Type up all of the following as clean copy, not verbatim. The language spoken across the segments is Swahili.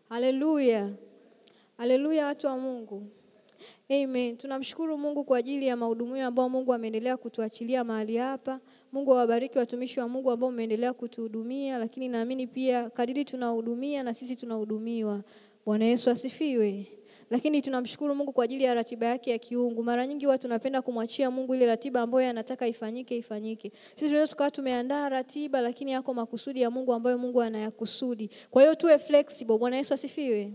Haleluya. Haleluya watu wa Mungu. Amen. Tunamshukuru Mungu kwa ajili ya mahudumio ambao Mungu ameendelea kutuachilia mahali hapa. Mungu awabariki watumishi wa Mungu ambao wameendelea kutuhudumia, lakini naamini pia kadiri tunahudumia na sisi tunahudumiwa. Bwana Yesu asifiwe. Lakini tunamshukuru Mungu kwa ajili ya ratiba yake ya kiungu. Mara nyingi watu tunapenda kumwachia Mungu ile ratiba ambayo anataka ifanyike ifanyike. Sisi tunaweza tukawa tumeandaa ratiba, lakini yako makusudi ya Mungu ambayo Mungu anayakusudi. Kwa hiyo tuwe flexible. Bwana Yesu asifiwe.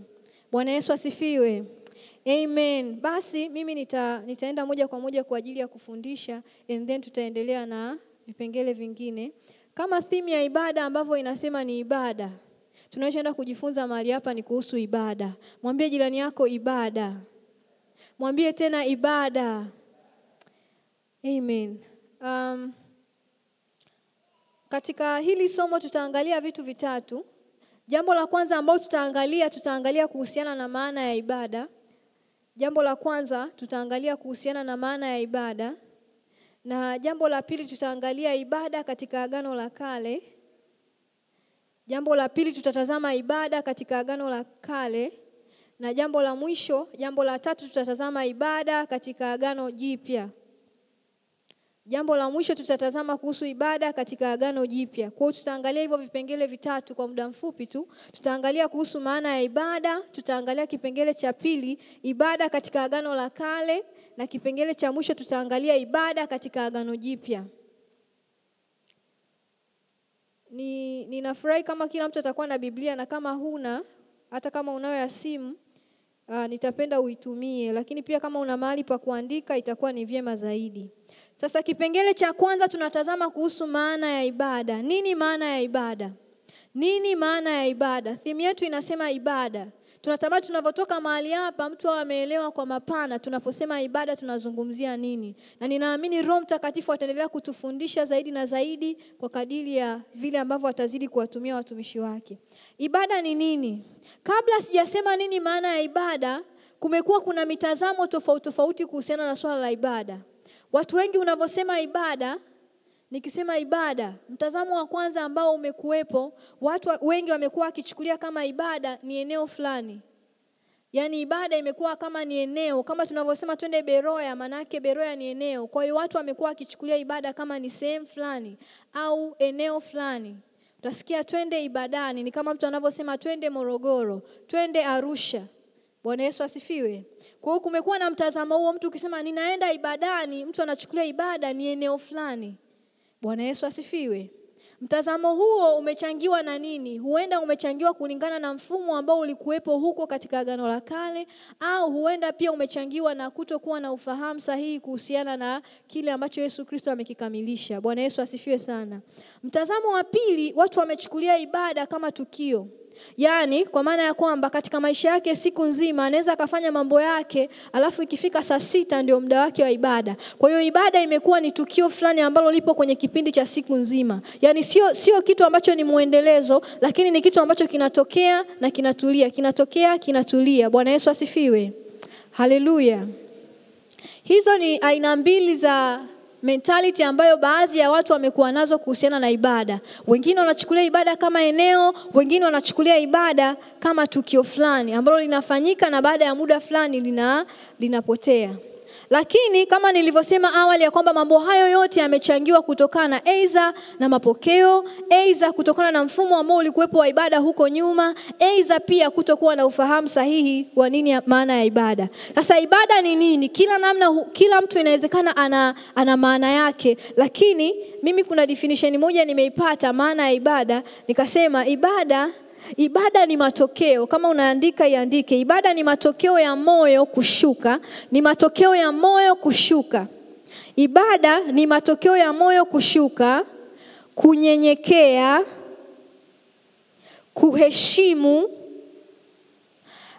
Bwana Yesu asifiwe. Amen. Basi mimi nitaenda moja kwa moja kwa ajili ya kufundisha, and then tutaendelea na vipengele vingine. Kama theme ya ibada ambavyo inasema ni ibada. Tunachoenda kujifunza mahali hapa ni kuhusu ibada. Mwambie jirani yako ibada. Mwambie tena ibada. Amen. Katika hili somo tutaangalia vitu vitatu. Jambo la kwanza ambalo tutaangalia kuhusiana na maana ya ibada. Jambo la kwanza tutaangalia kuhusiana na maana ya ibada. Na jambo la pili tutaangalia ibada katika Agano la Kale. Jambo la pili tutatazama ibada katika Agano la Kale. Na jambo la mwisho, jambo la tatu tutatazama ibada katika Agano Jipya. Jambo la mwisho tutatazama kuhusu ibada katika Agano Jipya. Kwa hiyo tutaangalia hivyo vipengele vitatu kwa muda mfupi tu. Tutaangalia kuhusu maana ya ibada, tutaangalia kipengele cha pili, ibada katika Agano la Kale, na kipengele cha mwisho tutaangalia ibada katika Agano Jipya. Ninafurahi kama kila mtu atakuwa na Biblia, na kama huna, hata kama unayo ya simu, nitapenda uitumie, lakini pia kama una mahali pa kuandika itakuwa ni vyema zaidi. Sasa kipengele cha kwanza tunatazama kuhusu maana ya ibada. Nini maana ya ibada? Nini maana ya ibada? Theme yetu inasema ibada. Tunatamani tunavotoka mahali hapa mtu ameelewa kwa mapana tunaposema ibada tunazungumzia nini. Na ninaamini Roho Mtakatifu ataendelea kutufundisha zaidi na zaidi kwa kadiri ya vile ambavyo atazidi kuwatumia watumishi wake. Ibada ni nini? Kabla sijasema nini maana ya ibada, kumekuwa kuna mitazamo tofauti tofauti kuhusiana na swala la ibada. Watu wengi unavyosema ibada, nikisema ibada, mtazamo wa kwanza ambao umekuwepo, watu wengi wamekuwa wakichukulia kama ibada ni eneo fulani. Yaani ibada imekuwa kama ni eneo, kama tunavyosema twende Beroya, manake Beroya ni eneo. Kwa hiyo watu wamekuwa wakichukulia ibada kama ni sehemu fulani au eneo fulani. Utasikia twende ibadani, ni kama mtu anavyosema twende Morogoro, twende Arusha. Bwana Yesu asifiwe. Kwa hiyo kumekuwa na mtazamo huo, mtu ukisema ninaenda ibadani, mtu anachukulia ibada ni eneo fulani. Bwana Yesu asifiwe. Mtazamo huo umechangiwa na nini? Huenda umechangiwa kulingana na mfumo ambao ulikuwepo huko katika Agano la Kale, au huenda pia umechangiwa na kutokuwa na ufahamu sahihi kuhusiana na kile ambacho Yesu Kristo amekikamilisha. Bwana Yesu asifiwe sana. Mtazamo wa pili, watu wamechukulia ibada kama tukio. Yaani kwa maana ya kwamba katika maisha yake siku nzima anaweza akafanya mambo yake, alafu ikifika saa 6 ndio muda wake wa ibada. Kwa hiyo ibada imekuwa ni tukio fulani ambalo lipo kwenye kipindi cha siku nzima. Yaani sio kitu ambacho ni muendelezo, lakini ni kitu ambacho kinatokea na kinatulia, kinatokea, kinatulia. Bwana Yesu asifiwe. Haleluya. Hizo ni aina mbili za mentality ambayo baadhi ya watu wamekuwa nazo kuhusiana na ibada. Wengine wanachukulia ibada kama eneo, wengine wanachukulia ibada kama tukio fulani ambalo linafanyika na baada ya muda fulani linapotea. Lakini kama nilivyosema awali ya kwamba mambo hayo yote yamechangiwa kutokana aidha na mapokeo, aidha kutokana na mfumo ambao ulikuwepo wa ibada huko nyuma, aidha pia kutokuwa na ufahamu sahihi wa nini maana ya ibada. Sasa ibada ni nini? Kila namna, kila mtu inawezekana ana maana yake, lakini mimi kuna definition moja nimeipata maana ya ibada, nikasema ibada ni matokeo. Kama unaandika iandike. Ibada ni matokeo ya moyo kushuka. Ni matokeo ya moyo kushuka. Ibada ni matokeo ya moyo kushuka, kunyenyekea, kuheshimu,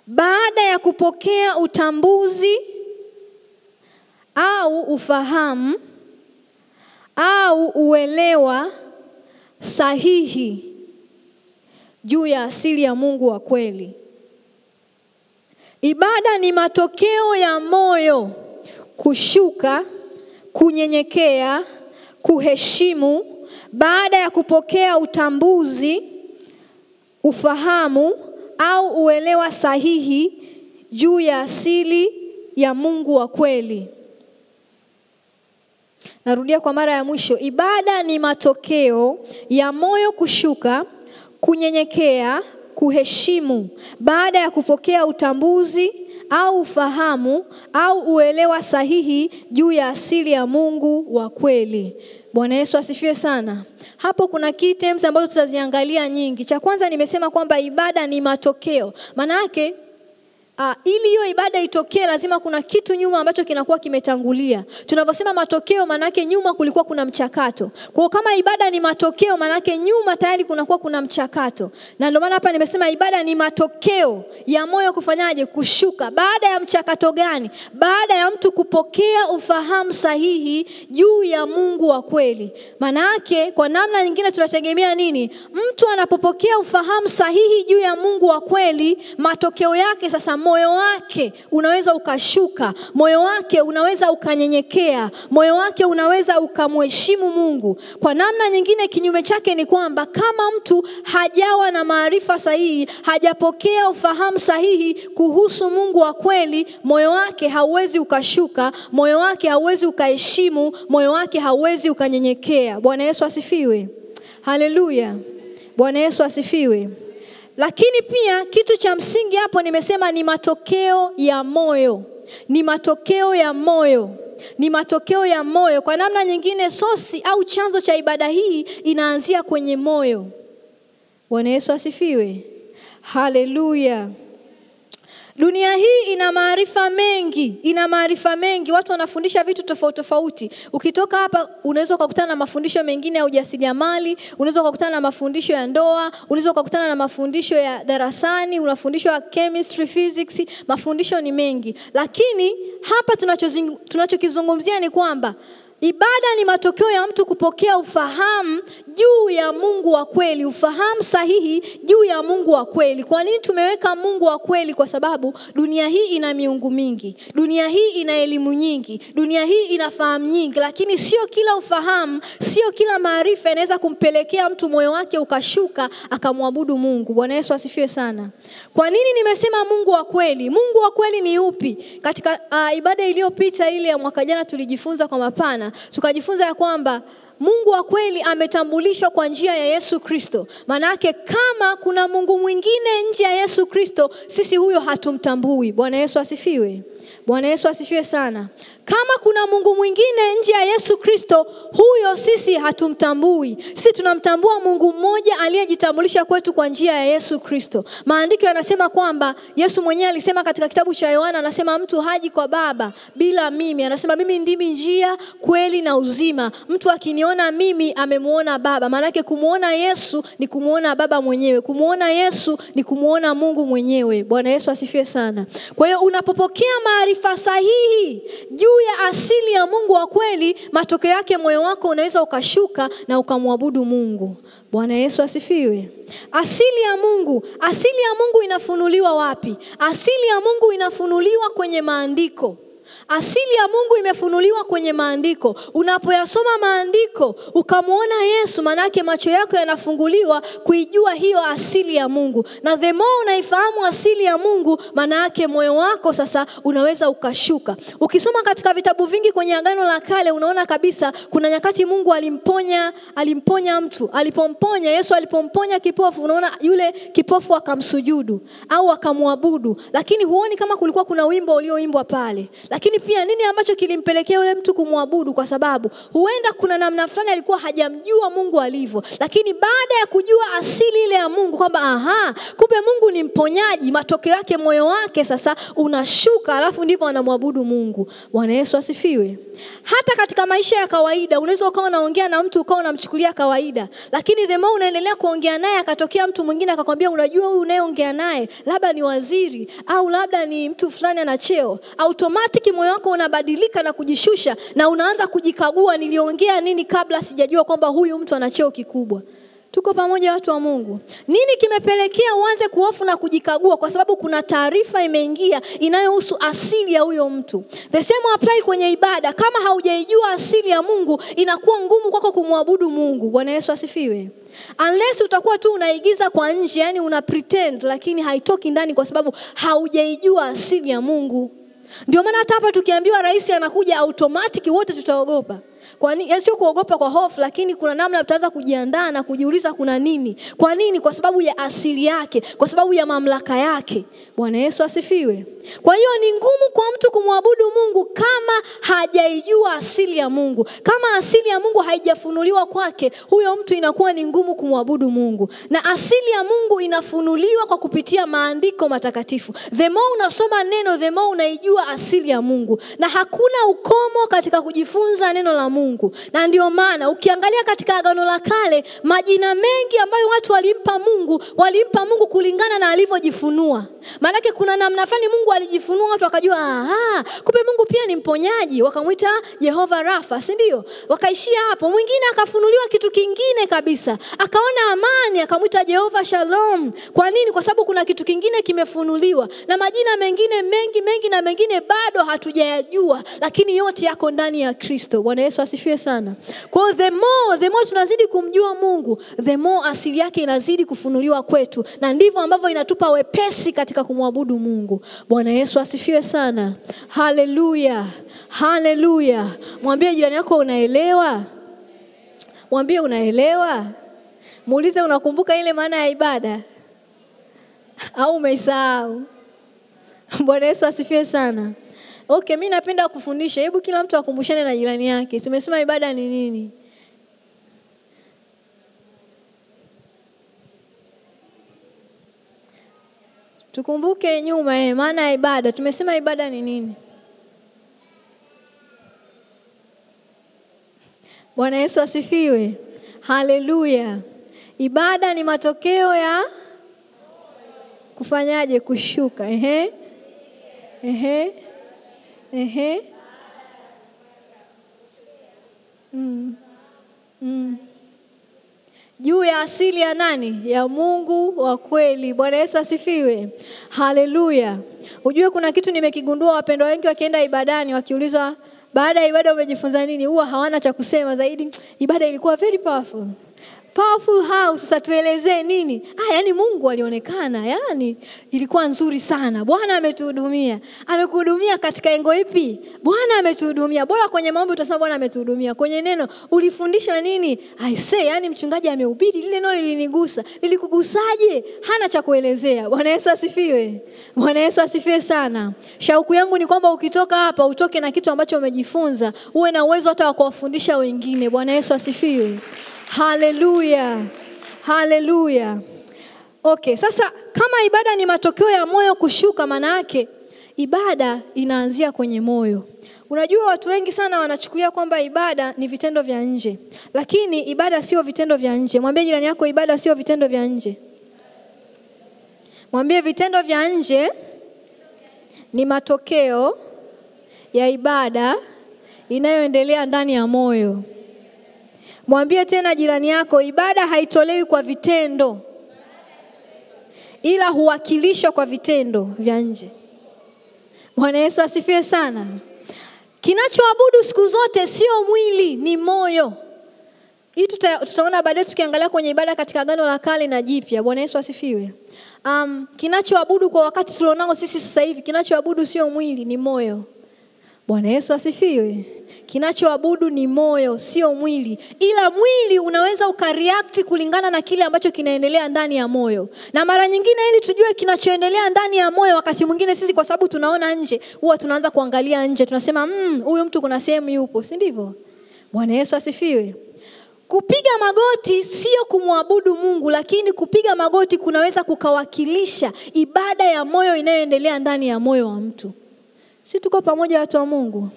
baada ya kupokea utambuzi au ufahamu au uelewa sahihi juu ya asili ya Mungu wa kweli. Ibada ni matokeo ya moyo kushuka, kunyenyekea, kuheshimu, baada ya kupokea utambuzi, ufahamu au uelewa sahihi juu ya asili ya Mungu wa kweli. Narudia kwa mara ya mwisho, ibada ni matokeo ya moyo kushuka, kunyenyekea, kuheshimu baada ya kupokea utambuzi au ufahamu au uelewa sahihi juu ya asili ya Mungu wa kweli. Bwana Yesu asifiwe sana. Hapo kuna key terms ambazo tutaziangalia nyingi. Cha kwanza nimesema kwamba ibada ni matokeo. Maana yake ili hiyo ibada itokee lazima kuna kitu nyuma ambacho kinakuwa kimetangulia. Tunaposema matokeo maana yake nyuma kulikuwa kuna mchakato. Kwa hiyo kama ibada ni matokeo maana yake nyuma tayari kunakuwa kuna mchakato. Na ndio maana hapa nimesema ibada ni matokeo ya moyo kufanyaje? Kushuka. Baada ya mchakato gani? Baada ya mtu kupokea ufahamu sahihi juu ya Mungu wa kweli. Maana yake kwa namna nyingine tunategemea nini? Mtu anapopokea ufahamu sahihi juu ya Mungu wa kweli, matokeo yake sasa moyo wake unaweza ukashuka, moyo wake unaweza ukanyenyekea, moyo wake unaweza ukamheshimu Mungu. Kwa namna nyingine kinyume chake ni kwamba kama mtu hajawa na maarifa sahihi, hajapokea ufahamu sahihi kuhusu Mungu wa kweli, moyo wake hauwezi ukashuka, moyo wake hauwezi ukaheshimu, moyo wake hauwezi ukanyenyekea. Bwana Yesu asifiwe. Haleluya. Bwana Yesu asifiwe. Lakini pia kitu cha msingi hapo nimesema ni matokeo ya moyo. Ni matokeo ya moyo. Ni matokeo ya moyo. Kwa namna nyingine sosi au chanzo cha ibada hii inaanzia kwenye moyo. Bwana Yesu asifiwe. Haleluya. Dunia hii ina maarifa mengi, ina maarifa mengi. Watu wanafundisha vitu tofauti tofauti. Ukitoka hapa unaweza kukutana na mafundisho mengine ya ujasiriamali, unaweza kukutana na mafundisho ya ndoa, unaweza kukutana na mafundisho ya darasani, unafundishwa chemistry, physics, mafundisho ni mengi. Lakini hapa tunachokizungumzia ni kwamba ibada ni matokeo ya mtu kupokea ufahamu juu ya Mungu wa kweli, ufahamu sahihi juu ya Mungu wa kweli. Kwa nini tumeweka Mungu wa kweli? Kwa sababu dunia hii ina miungu mingi, dunia hii ina elimu nyingi, dunia hii ina fahamu nyingi, lakini sio kila ufahamu, sio kila maarifa inaweza kumpelekea mtu moyo wake ukashuka akamwabudu Mungu. Bwana Yesu asifiwe sana. Kwa nini nimesema Mungu wa kweli? Mungu wa kweli ni upi? Katika ibada iliyopita ile ya mwaka jana tulijifunza kwa mapana, tukajifunza ya kwamba Mungu wa kweli ametambulishwa kwa njia ya Yesu Kristo. Maana yake kama kuna Mungu mwingine nje ya Yesu Kristo, sisi huyo hatumtambui. Bwana Yesu asifiwe. Bwana Yesu asifiwe sana. Kama kuna Mungu mwingine nje ya Yesu Kristo, huyo sisi hatumtambui. Sisi tunamtambua Mungu mmoja aliyejitambulisha kwetu kwa njia ya Yesu Kristo. Maandiko yanasema kwamba Yesu mwenyewe alisema katika kitabu cha Yohana, anasema mtu haji kwa Baba bila mimi. Anasema mimi ndimi njia, kweli na uzima. Mtu akiniona mimi amemuona Baba. Maana yake kumuona Yesu ni kumuona Baba mwenyewe. Kumuona Yesu ni kumuona Mungu mwenyewe. Bwana Yesu asifiwe sana. Kwa hiyo unapopokea maarifa sahihi juu ya asili ya Mungu wa kweli, matokeo yake moyo wako unaweza ukashuka na ukamwabudu Mungu. Bwana Yesu asifiwe. Asili ya Mungu, asili ya Mungu inafunuliwa wapi? Asili ya Mungu inafunuliwa kwenye maandiko. Asili ya Mungu imefunuliwa kwenye maandiko. Unapoyasoma maandiko ukamuona Yesu, manake macho yako yanafunguliwa kuijua hiyo asili ya Mungu. Na the more unaifahamu asili ya Mungu, manake moyo wako sasa unaweza ukashuka. Ukisoma katika vitabu vingi kwenye Agano la Kale unaona kabisa kuna nyakati Mungu alimponya mtu. Alipomponya Yesu, alipomponya kipofu, unaona yule kipofu akamsujudu au akamwabudu. Lakini huoni kama kulikuwa kuna wimbo ulioimbwa pale. Lakini pia nini ambacho kilimpelekea yule mtu kumwabudu? Kwa sababu huenda kuna namna fulani alikuwa hajamjua Mungu alivyo. Lakini baada ya kujua asili ile ya Mungu kwamba aha, kumbe Mungu ni mponyaji, matokeo yake moyo wake sasa unashuka, alafu ndivyo anamwabudu Mungu. Bwana Yesu asifiwe. Hata katika maisha ya kawaida unaweza ukawa unaongea na mtu ukawa unamchukulia kawaida, lakini the more unaendelea kuongea naye akatokea mtu mwingine akakwambia unajua huyu unayeongea naye labda ni waziri au labda ni mtu fulani ana cheo, automatic moyo wako unabadilika na kujishusha na unaanza kujikagua, niliongea nini kabla sijajua kwamba huyu mtu ana cheo kikubwa. Tuko pamoja watu wa Mungu? Nini kimepelekea uanze kuhofu na kujikagua? Kwa sababu kuna taarifa imeingia inayohusu asili ya huyo mtu. The same apply kwenye ibada. Kama haujaijua asili ya Mungu, inakuwa ngumu kwako kumwabudu Mungu. Bwana Yesu asifiwe. Unless utakuwa tu unaigiza kwa nje, yani una pretend, lakini haitoki ndani kwa sababu haujaijua asili ya Mungu. Ndio maana hata hapa tukiambiwa rais anakuja, automatic wote tutaogopa. Kwa nini? Sio kuogopa kwa hofu, lakini kuna namna tutaanza kujiandaa na kujiuliza kuna nini. Kwa nini? Kwa sababu ya asili yake, kwa sababu ya mamlaka yake. Bwana Yesu asifiwe. Kwa hiyo ni ngumu kwa mtu kumwabudu Mungu kama hajaijua asili ya Mungu. Kama asili ya Mungu haijafunuliwa kwake, huyo mtu inakuwa ni ngumu kumwabudu Mungu. Na asili ya Mungu inafunuliwa kwa kupitia maandiko matakatifu. The more unasoma neno, the more unaijua asili ya Mungu. Na hakuna ukomo katika kujifunza neno la Mungu. Na ndio maana ukiangalia katika Agano la Kale, majina mengi ambayo watu walimpa Mungu, walimpa Mungu kulingana na alivyojifunua. Maana kuna namna fulani Mungu alijifunua, watu wakajua aha, kumbe Mungu pia ni mponyaji, wakamuita Jehova Rafa, si ndio? Wakaishia hapo. Mwingine akafunuliwa kitu kingine kabisa, akaona amani, akamuita Jehova Shalom. Kwa nini? Kwa sababu kuna kitu kingine kimefunuliwa. Na majina mengine mengi mengi na mengine bado hatujayajua, lakini yote yako ndani ya Kristo. Bwana Yesu asifiwe sana. Kwa hiyo the more tunazidi kumjua Mungu, the more asili yake inazidi kufunuliwa kwetu, na ndivyo ambavyo inatupa wepesi katika kumwabudu Mungu. Bwana Yesu asifiwe sana. Haleluya. Haleluya. Mwambie jirani yako unaelewa? Mwambie unaelewa? Muulize unakumbuka ile maana ya ibada au umeisahau? Bwana Yesu asifiwe sana. Okay, mimi napenda kufundisha. Hebu kila mtu akumbushane na jirani yake. Tumesema ibada ni nini? Tukumbuke nyuma maana ya ibada. Tumesema ibada ni nini? Bwana Yesu asifiwe. Haleluya. Ibada ni matokeo ya kufanyaje? Kushuka. Ehe. Ehe. Ehe. Juu ya asili ya nani? Ya Mungu wa kweli. Bwana Yesu asifiwe. Haleluya. Ujue kuna kitu nimekigundua, wapendwa wengi wakienda ibadani wakiulizwa baada ya ibada umejifunza nini, huwa hawana cha kusema zaidi ibada ilikuwa very powerful. Powerful how? Sasa tuelezee nini? Yani Mungu alionekana, yani ilikuwa nzuri sana. Bwana ametuhudumia. Amekuhudumia katika engo ipi? Bwana ametuhudumia. Bora kwenye maombi utasema Bwana ametuhudumia. Kwenye neno ulifundisha nini? I say, yani mchungaji amehubiri, lile neno lilinigusa. Lilikugusaje? Hana cha kuelezea. Bwana Yesu asifiwe. Bwana Yesu asifiwe sana. Shauku yangu ni kwamba ukitoka hapa utoke na kitu ambacho umejifunza, uwe na uwezo hata wa kuwafundisha wengine. Bwana Yesu asifiwe. Haleluya. Haleluya. Okay, sasa kama ibada ni matokeo ya moyo kushuka, maana yake ibada inaanzia kwenye moyo. Unajua watu wengi sana wanachukulia kwamba ibada ni vitendo vya nje. Lakini ibada sio vitendo vya nje. Mwambie jirani yako ibada sio vitendo vya nje. Mwambie vitendo vya nje ni matokeo ya ibada inayoendelea ndani ya moyo. Mwambie tena jirani yako ibada haitolewi kwa vitendo, ila huwakilishwa kwa vitendo vya nje. Bwana Yesu asifiwe sana. Kinachoabudu siku zote sio mwili, ni moyo. Hii tutaona baadaye tukiangalia kwenye ibada katika Agano la Kale na Jipya. Bwana Yesu asifiwe. Kinachoabudu kwa wakati tulionao sisi sasa hivi, kinachoabudu sio mwili, ni moyo. Bwana Yesu asifiwe. Kinachoabudu ni moyo, sio mwili. Ila mwili unaweza ukareact kulingana na kile ambacho kinaendelea ndani ya moyo. Na mara nyingine ili tujue kinachoendelea ndani ya moyo, wakati mwingine sisi kwa sababu tunaona nje, huwa tunaanza kuangalia nje, tunasema huyu mtu kuna sehemu yupo, si ndivyo? Bwana Yesu asifiwe. Kupiga magoti sio kumwabudu Mungu, lakini kupiga magoti kunaweza kukawakilisha ibada ya moyo inayoendelea ndani ya moyo wa mtu. Si tuko pamoja watu wa Mungu?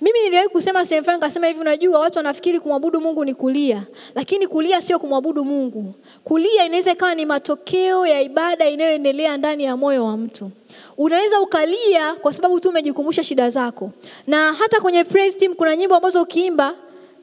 Mimi niliwahi kusema sehemu fulani, nikasema hivi, unajua watu wanafikiri kumwabudu Mungu ni kulia, lakini kulia sio kumwabudu Mungu. Kulia inaweza ikawa ni matokeo ya ibada inayoendelea ndani ya moyo wa mtu. Unaweza ukalia kwa sababu tu umejikumbusha shida zako. Na hata kwenye praise team kuna nyimbo ambazo ukiimba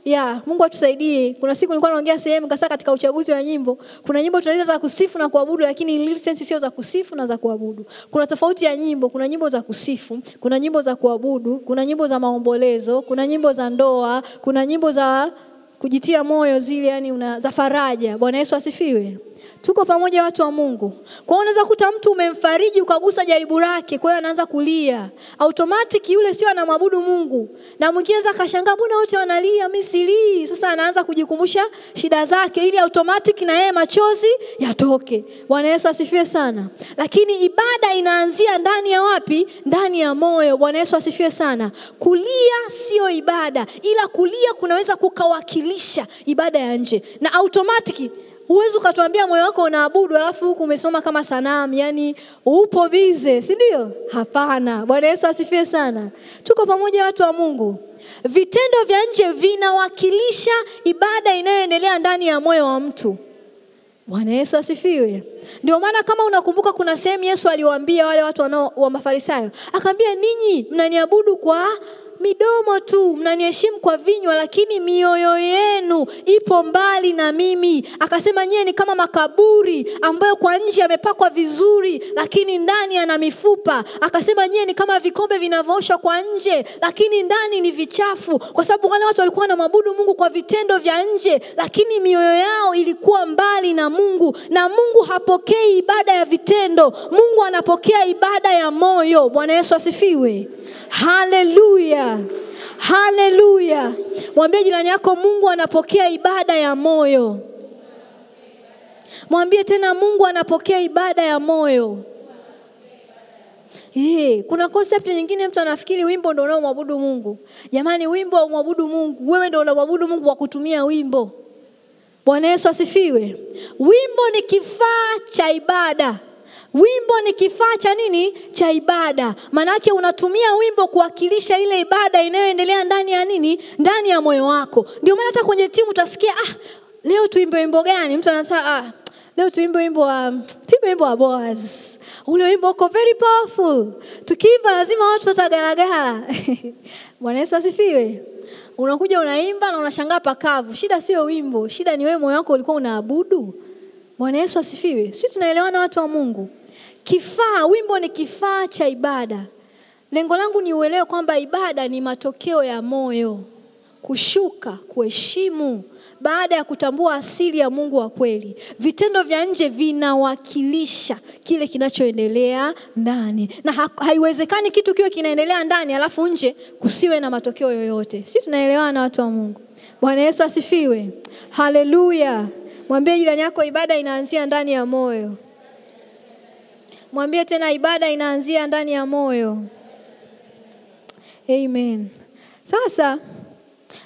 Ya, Mungu atusaidie. Kuna siku nilikuwa naongea sehemu kasa katika uchaguzi wa nyimbo, kuna nyimbo tunaweza za kusifu na kuabudu, lakini in real sense sio za kusifu na za kuabudu. Kuna tofauti ya nyimbo, kuna nyimbo za kusifu, kuna nyimbo za kuabudu, kuna nyimbo za maombolezo, kuna nyimbo za ndoa, kuna nyimbo za kujitia moyo zile, yani za faraja. Bwana Yesu asifiwe. Tuko pamoja watu wa Mungu. Kwa hiyo unaweza kukuta mtu umemfariji ukagusa jaribu lake, kwa hiyo anaanza kulia. Automatic yule sio anamwabudu Mungu. Na mwingine anaweza akashangaa, mbona wote wanalia, mimi silii. Sasa anaanza kujikumbusha shida zake ili automatic na yeye machozi yatoke. Bwana Yesu asifiwe sana. Lakini ibada inaanzia ndani ya wapi? Ndani ya moyo. Bwana Yesu asifiwe sana. Kulia sio ibada, ila kulia kunaweza kukawakilisha ibada ya nje. Na automatic huwezi ukatuambia moyo wako unaabudu alafu huku umesimama kama sanamu, yani upo bize, si ndio? Hapana. Bwana Yesu asifiwe sana. Tuko pamoja watu wa Mungu. Vitendo vya nje vinawakilisha ibada inayoendelea ndani ya moyo wa mtu. Bwana Yesu asifiwe. Ndio maana kama unakumbuka kuna sehemu Yesu aliwaambia wale watu wa Mafarisayo, akaambia ninyi mnaniabudu kwa midomo tu, mnaniheshimu kwa vinywa, lakini mioyo yenu ipo mbali na mimi. Akasema nyie ni kama makaburi ambayo kwa nje yamepakwa vizuri, lakini ndani yana mifupa. Akasema nyie ni kama vikombe vinavooshwa kwa nje, lakini ndani ni vichafu. Kwa sababu wale watu walikuwa wanamwabudu Mungu kwa vitendo vya nje, lakini mioyo yao ilikuwa mbali na Mungu. Na Mungu hapokei ibada ya vitendo, Mungu anapokea ibada ya moyo. Bwana Yesu asifiwe. Haleluya. Haleluya. Mwambie jirani yako, Mungu anapokea ibada ya moyo. Mwambie tena, Mungu anapokea ibada ya moyo. Kuna concept nyingine mtu anafikiri wimbo ndio unaomwabudu Mungu. Jamani, wimbo haumwabudu Mungu. Wewe ndio unamwabudu Mungu kwa kutumia wimbo. Bwana Yesu asifiwe. Wimbo ni kifaa cha ibada. Wimbo ni kifaa cha nini? Cha ibada. Maanake unatumia wimbo kuwakilisha ile ibada inayoendelea ndani ya nini? Ndani ya moyo wako. Ndio maana hata kwenye timu utasikia, leo tuimbe wimbo gani? Mtu anasema, leo tuimbe wimbo wa Boaz. Ule wimbo uko very powerful. Tukiimba lazima watu watagaragara. Bwana Yesu asifiwe. Unakuja unaimba na unashangaa pakavu. Shida sio wimbo, shida ni wewe moyo wako ulikuwa unaabudu. Bwana Yesu asifiwe. Sisi tunaelewana watu wa Mungu. Kifaa, wimbo ni kifaa cha ibada. Lengo langu ni uelewe kwamba ibada ni matokeo ya moyo. Kushuka, kuheshimu, baada ya kutambua asili ya Mungu wa kweli. Vitendo vya nje vinawakilisha kile kinachoendelea ndani. Na haiwezekani kitu kiwe kinaendelea ndani alafu nje kusiwe na matokeo yoyote. Sisi tunaelewana watu wa Mungu. Bwana Yesu asifiwe. Haleluya. Mwambie jirani yako, ibada inaanzia ndani ya moyo. Mwambie tena, ibada inaanzia ndani ya moyo. Amen. Sasa,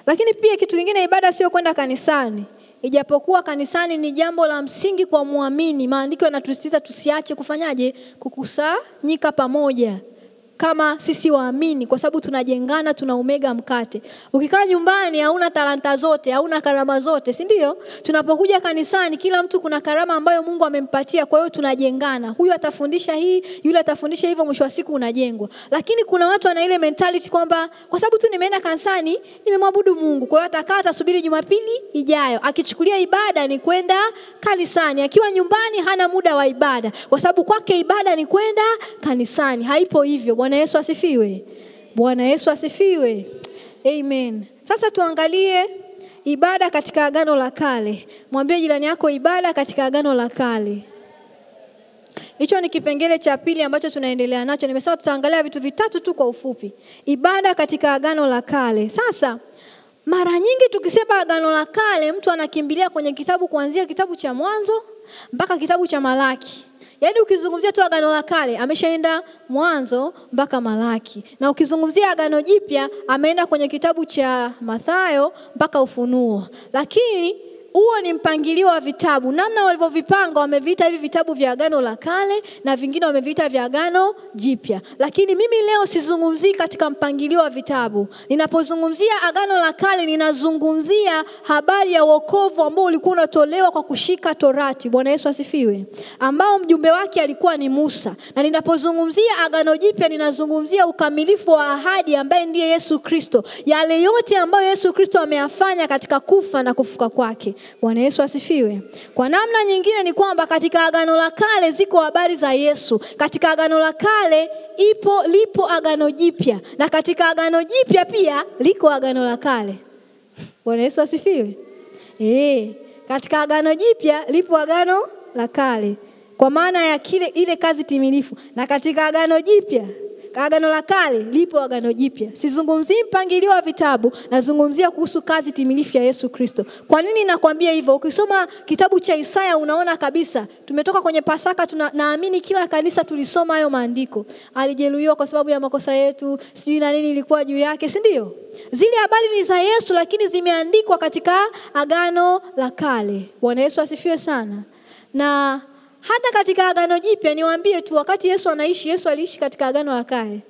lakini pia kitu kingine, ibada sio kwenda kanisani. Ijapokuwa kanisani ni jambo la msingi kwa muamini, maandiko yanatusisitiza tusiache kufanyaje? Kukusanyika pamoja kama sisi waamini, kwa sababu tunajengana, tunaumega mkate. Ukikaa nyumbani hauna talanta zote, hauna karama zote, si ndio? Tunapokuja kanisani kila mtu kuna karama ambayo Mungu amempatia, kwa hiyo tunajengana. Huyu atafundisha hii, yule atafundisha hivyo, mwisho wa siku unajengwa. Lakini kuna watu wana ile mentality kwamba kwa sababu tu nimeenda kanisani, nimemwabudu Mungu, kwa hiyo atakaa atasubiri Jumapili ijayo. Akichukulia ibada ni kwenda kanisani. Akiwa nyumbani hana muda wa ibada, kwa sababu kwake ibada ni kwenda kanisani. Haipo hivyo. Bwana Yesu asifiwe. Bwana Yesu asifiwe. Amen. Sasa tuangalie ibada katika Agano la Kale. Mwambie jirani yako, ibada katika Agano la Kale. Hicho ni kipengele cha pili ambacho tunaendelea nacho. Nimesema tutaangalia vitu vitatu tu kwa ufupi. Ibada katika Agano la Kale. Sasa mara nyingi tukisema Agano la Kale, mtu anakimbilia kwenye kitabu kuanzia kitabu cha Mwanzo mpaka kitabu cha Malaki. Yaani ukizungumzia tu Agano la Kale, ameshaenda Mwanzo mpaka Malaki. Na ukizungumzia Agano Jipya, ameenda kwenye kitabu cha Mathayo mpaka Ufunuo. Lakini huo ni mpangilio wa vitabu. Namna walivyovipanga, wameviita hivi vitabu vya Agano la Kale na vingine wameviita vya Agano Jipya. Lakini mimi leo sizungumzii katika mpangilio wa vitabu. Ninapozungumzia Agano la Kale, ninazungumzia habari ya wokovu ambao ulikuwa unatolewa kwa kushika Torati. Bwana Yesu asifiwe. Ambao mjumbe wake alikuwa ni Musa. Na ninapozungumzia Agano Jipya, ninazungumzia ukamilifu wa ahadi ambaye ndiye Yesu Kristo. Yale yote ambayo Yesu Kristo ameyafanya katika kufa na kufuka kwake. Bwana Yesu asifiwe. Kwa namna nyingine ni kwamba katika Agano la Kale ziko habari za Yesu. Katika Agano la Kale lipo Agano Jipya, na katika Agano Jipya pia liko Agano la Kale. Bwana Yesu asifiwe. Katika Agano Jipya lipo Agano la Kale, kwa maana ya ile kazi timilifu. Na katika Agano Jipya, Agano la Kale lipo Agano Jipya. Sizungumzii mpangilio wa vitabu, nazungumzia kuhusu kazi timilifu ya Yesu Kristo. Kwa nini nakwambia hivyo? Ukisoma kitabu cha Isaya unaona kabisa. Tumetoka kwenye Pasaka, naamini kila kanisa tulisoma hayo maandiko. Alijeruhiwa kwa sababu ya makosa yetu, sijui na nini ilikuwa juu yake, si ndio? Zile habari ni za Yesu, lakini zimeandikwa katika Agano la Kale. Bwana Yesu asifiwe sana. Na hata katika Agano Jipya, niwaambie tu, wakati Yesu anaishi, Yesu aliishi katika Agano la Kale.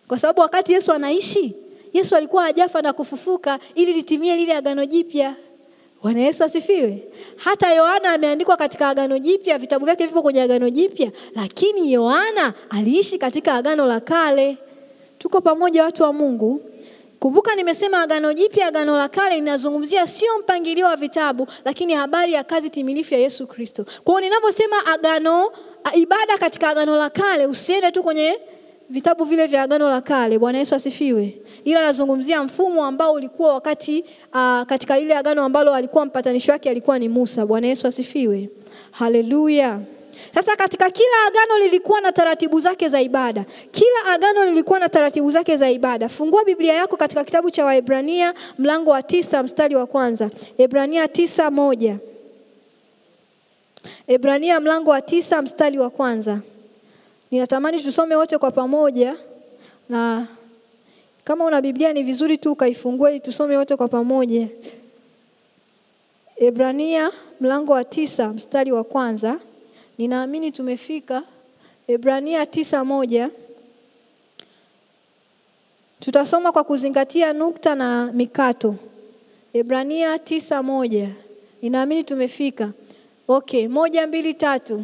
Kwa sababu wakati Yesu anaishi, Yesu alikuwa hajafa na kufufuka ili litimie lile Agano Jipya. Bwana Yesu asifiwe. Hata Yohana ameandikwa katika Agano Jipya, vitabu vyake vipo kwenye Agano Jipya, lakini Yohana aliishi katika Agano la Kale. Tuko pamoja watu wa Mungu? Kumbuka nimesema Agano Jipya, Agano la Kale linazungumzia sio mpangilio wa vitabu, lakini habari ya kazi timilifu ya Yesu Kristo. Kwa hiyo ninaposema agano, ibada katika Agano la Kale, usiende tu kwenye vitabu vile vya Agano la Kale. Bwana Yesu asifiwe. Ila nazungumzia mfumo ambao ulikuwa wakati katika ile agano ambalo alikuwa mpatanishi wake alikuwa ni Musa. Bwana Yesu asifiwe. Haleluya. Sasa katika kila agano lilikuwa na taratibu zake za ibada. Kila agano lilikuwa na taratibu zake za ibada. Fungua Biblia yako katika kitabu cha Waebrania mlango wa 9 mstari wa kwanza. Ebrania 9:1. Ebrania mlango wa 9 mstari wa kwanza. Ninatamani tusome wote kwa pamoja, na kama una Biblia ni vizuri tu ukaifungue ili tusome wote kwa pamoja. Ebrania mlango wa 9 mstari wa kwanza. Ninaamini tumefika. Ebrania 9:1. Tutasoma kwa kuzingatia nukta na mikato. Ebrania 9:1. Ninaamini tumefika. Okay, 1 2 3.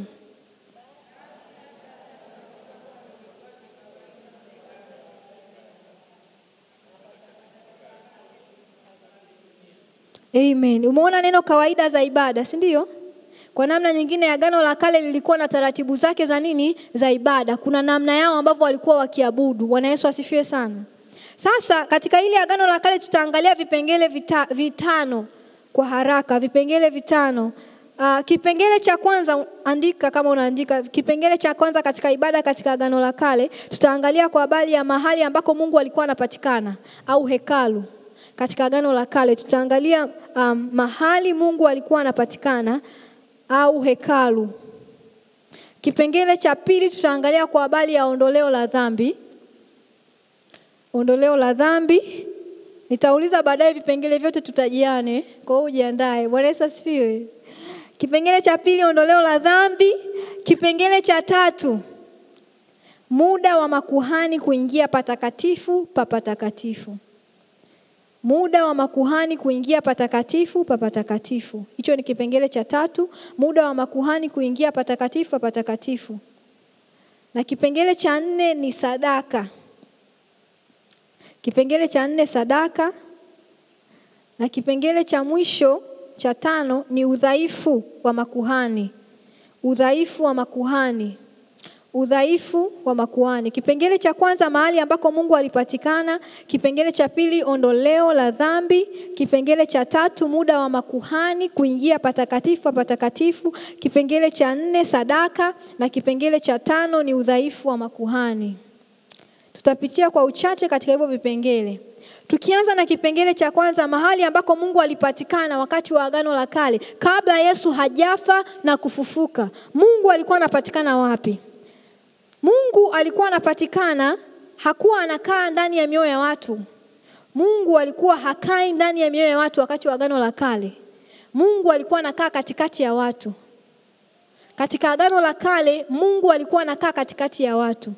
Amen. Umeona neno kawaida za ibada, si ndio? Kwa namna nyingine, Agano la Kale lilikuwa na taratibu zake za nini? Za ibada. Kuna namna yao ambavyo walikuwa wakiabudu. Bwana Yesu asifiwe sana. Sasa katika ile Agano la Kale tutaangalia vipengele vitano kwa haraka, vipengele vitano. Kipengele cha kwanza, andika kama unaandika, kipengele cha kwanza katika ibada katika Agano la Kale, tutaangalia kwa habari ya mahali ambako Mungu alikuwa anapatikana au hekalu. Katika Agano la Kale tutaangalia mahali Mungu alikuwa anapatikana au hekalu. Kipengele cha pili tutaangalia kwa habari ya ondoleo la dhambi. Ondoleo la dhambi. Nitauliza baadaye vipengele vyote tutajiane, kwa hiyo ujiandae. Bwana Yesu asifiwe. Kipengele cha pili, ondoleo la dhambi. Kipengele cha tatu, muda wa makuhani kuingia patakatifu pa patakatifu. Muda wa makuhani kuingia patakatifu pa patakatifu. Hicho ni kipengele cha tatu, muda wa makuhani kuingia patakatifu pa patakatifu. Na kipengele cha nne ni sadaka. Kipengele cha nne, sadaka. Na kipengele cha mwisho cha tano ni udhaifu wa makuhani. Udhaifu wa makuhani. Udhaifu wa makuhani. Kipengele cha kwanza, mahali ambako Mungu alipatikana. Kipengele cha pili, ondoleo la dhambi. Kipengele cha tatu, muda wa makuhani kuingia patakatifu patakatifu. Kipengele cha nne, sadaka. Na kipengele cha tano ni udhaifu wa makuhani. Tutapitia kwa uchache katika hivyo vipengele. Tukianza na kipengele cha kwanza, mahali ambako Mungu alipatikana wakati wa Agano la Kale, kabla Yesu hajafa na kufufuka. Mungu alikuwa anapatikana wapi? Mungu alikuwa anapatikana, hakuwa anakaa ndani ya mioyo ya watu. Mungu alikuwa hakai ndani ya mioyo ya watu wakati wa Agano la Kale. Mungu alikuwa anakaa katikati ya watu. Katika Agano la Kale Mungu alikuwa anakaa katikati ya watu.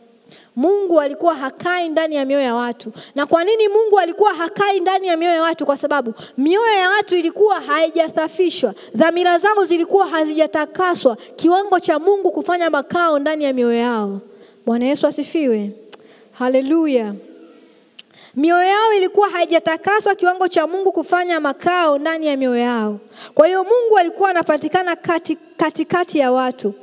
Mungu alikuwa hakai ndani ya mioyo ya watu. Na kwa nini Mungu alikuwa hakai ndani ya mioyo ya watu? Kwa sababu mioyo ya watu ilikuwa haijasafishwa. Dhamira zao zilikuwa hazijatakaswa kiwango cha Mungu kufanya makao ndani ya mioyo yao. Bwana Yesu asifiwe. Haleluya. Mioyo yao ilikuwa haijatakaswa kiwango cha Mungu kufanya makao ndani ya mioyo yao. Kwa hiyo Mungu alikuwa anapatikana katikati ya watu.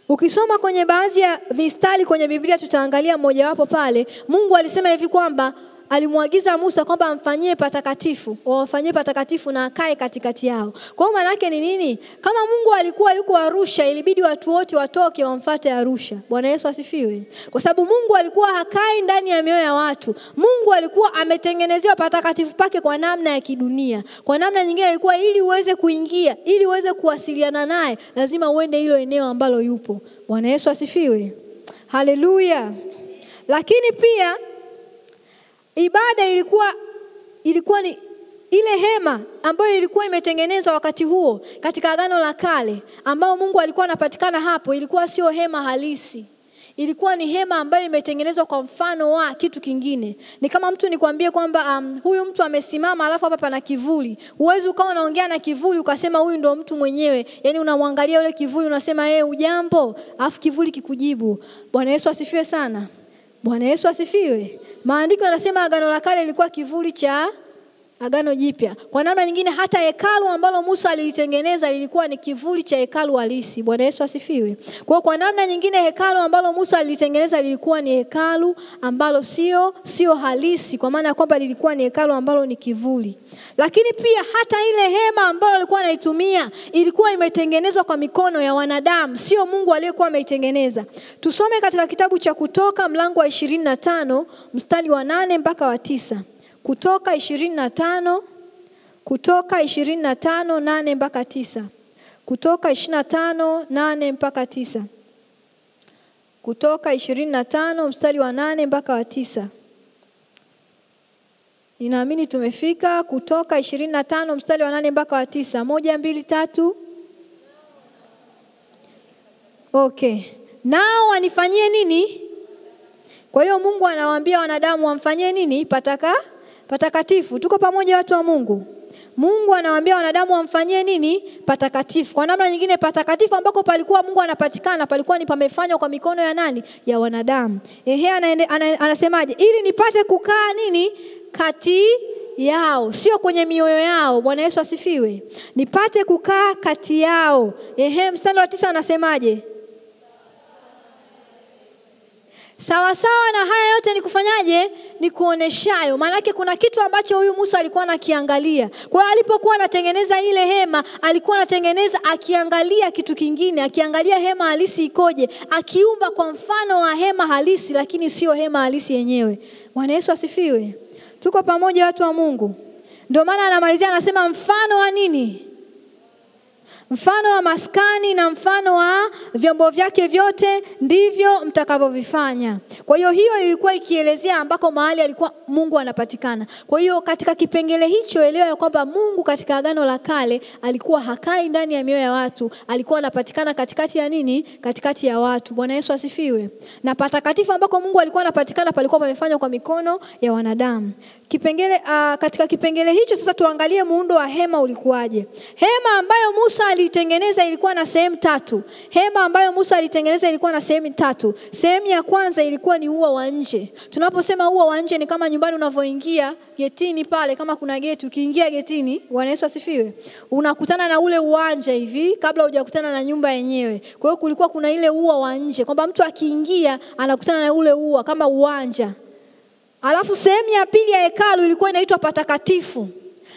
Ukisoma kwenye baadhi ya mistari kwenye Biblia, tutaangalia mmoja wapo pale, Mungu alisema hivi kwamba alimwagiza Musa kwamba amfanyie patakatifu, wafanyie patakatifu na akae katikati yao. Kwa hiyo maana yake ni nini? Kama Mungu alikuwa yuko Arusha, ilibidi watu wote watoke wamfuate Arusha. Bwana Yesu asifiwe. Kwa sababu Mungu alikuwa hakai ndani ya mioyo ya watu. Mungu alikuwa ametengenezewa patakatifu pake kwa namna ya kidunia. Kwa namna nyingine ilikuwa ili uweze kuingia, ili uweze kuwasiliana naye, lazima uende hilo eneo ambalo yupo. Bwana Yesu asifiwe. Haleluya. Lakini pia ibada ilikuwa ni ile hema ambayo ilikuwa imetengenezwa wakati huo katika Agano la Kale, ambao Mungu alikuwa anapatikana hapo, ilikuwa sio hema halisi. Ilikuwa ni hema ambayo imetengenezwa kwa mfano wa kitu kingine. Ni kama mtu nikwambie kwamba huyu mtu amesimama alafu hapa pana kivuli. Huwezi ukawa unaongea na kivuli ukasema huyu ndio mtu mwenyewe. Yaani unamwangalia yule kivuli unasema yeye ujambo, alafu kivuli kikujibu. Bwana Yesu asifiwe sana. Bwana Yesu asifiwe. Maandiko yanasema Agano la Kale lilikuwa kivuli cha Agano Jipya. Kwa namna nyingine hata hekalu ambalo Musa alilitengeneza lilikuwa ni kivuli cha hekalu halisi. Bwana Yesu asifiwe. Kwa namna nyingine hekalu ambalo Musa alilitengeneza lilikuwa ni hekalu ambalo sio halisi, kwa maana kwamba lilikuwa ni hekalu ambalo ni kivuli. Lakini pia hata ile hema ambayo alikuwa anaitumia ilikuwa imetengenezwa kwa mikono ya wanadamu, sio Mungu aliyekuwa ameitengeneza. Tusome katika kitabu cha Kutoka mlango wa 25 mstari wa 8 mpaka wa 9. Kutoka 25, Kutoka 25 8 mpaka 9. Kutoka 25 8 mpaka 9. Kutoka 25 mstari wa 8 mpaka wa 9. Ninaamini tumefika Kutoka 25 mstari wa 8 mpaka wa 9. 1 2 3. Okay. Nao wanifanyie nini? Kwa hiyo Mungu anawaambia wanadamu wamfanyie nini? Patakatifu. Tuko pamoja watu wa Mungu. Mungu anawaambia wanadamu wamfanyie nini? Patakatifu. Kwa namna nyingine patakatifu ambako palikuwa Mungu anapatikana, palikuwa ni pamefanywa kwa mikono ya nani? Ya wanadamu. Ehe, anasemaje? Ili nipate kukaa nini? Kati yao, sio kwenye mioyo yao. Bwana Yesu asifiwe. Nipate kukaa kati yao. Ehe, mstari wa 9 anasemaje? Sawa sawa na haya yote ni kufanyaje? Ni kuoneshayo. Maana yake kuna kitu ambacho huyu Musa alikuwa anakiangalia. Kwa hiyo alipokuwa anatengeneza ile hema, alikuwa anatengeneza akiangalia kitu kingine, akiangalia hema halisi ikoje, akiumba kwa mfano wa hema halisi lakini sio hema halisi yenyewe. Bwana Yesu asifiwe. Tuko pamoja watu wa Mungu. Ndio maana anamalizia anasema mfano wa nini? Mfano wa maskani na mfano wa vyombo vyake vyote ndivyo mtakavyovifanya. Kwa hiyo hiyo ilikuwa ikielezea ambako mahali alikuwa Mungu anapatikana. Kwa hiyo katika kipengele hicho elewa ya kwamba Mungu katika Agano la Kale alikuwa hakai ndani ya mioyo ya watu, alikuwa anapatikana katikati ya nini? Katikati ya watu. Bwana Yesu asifiwe. Na patakatifu ambako Mungu alikuwa anapatikana palikuwa pamefanywa kwa mikono ya wanadamu. Kipengele katika kipengele hicho sasa tuangalie muundo wa hema ulikuwaje. Hema ambayo Musa alitengeneza ilikuwa na sehemu tatu. Hema ambayo Musa alitengeneza ilikuwa na sehemu tatu. Sehemu ya kwanza ilikuwa ni ua wa nje. Tunaposema ua wa nje ni kama nyumbani unavoingia getini pale, kama kuna geti ukiingia getini, Bwana Yesu asifiwe, unakutana na ule uwanja hivi kabla hujakutana na nyumba yenyewe. Kwa hiyo kulikuwa kuna ile ua wa nje kwamba mtu akiingia anakutana na ule ua kama uwanja. Alafu sehemu ya pili ya hekalu ilikuwa inaitwa patakatifu.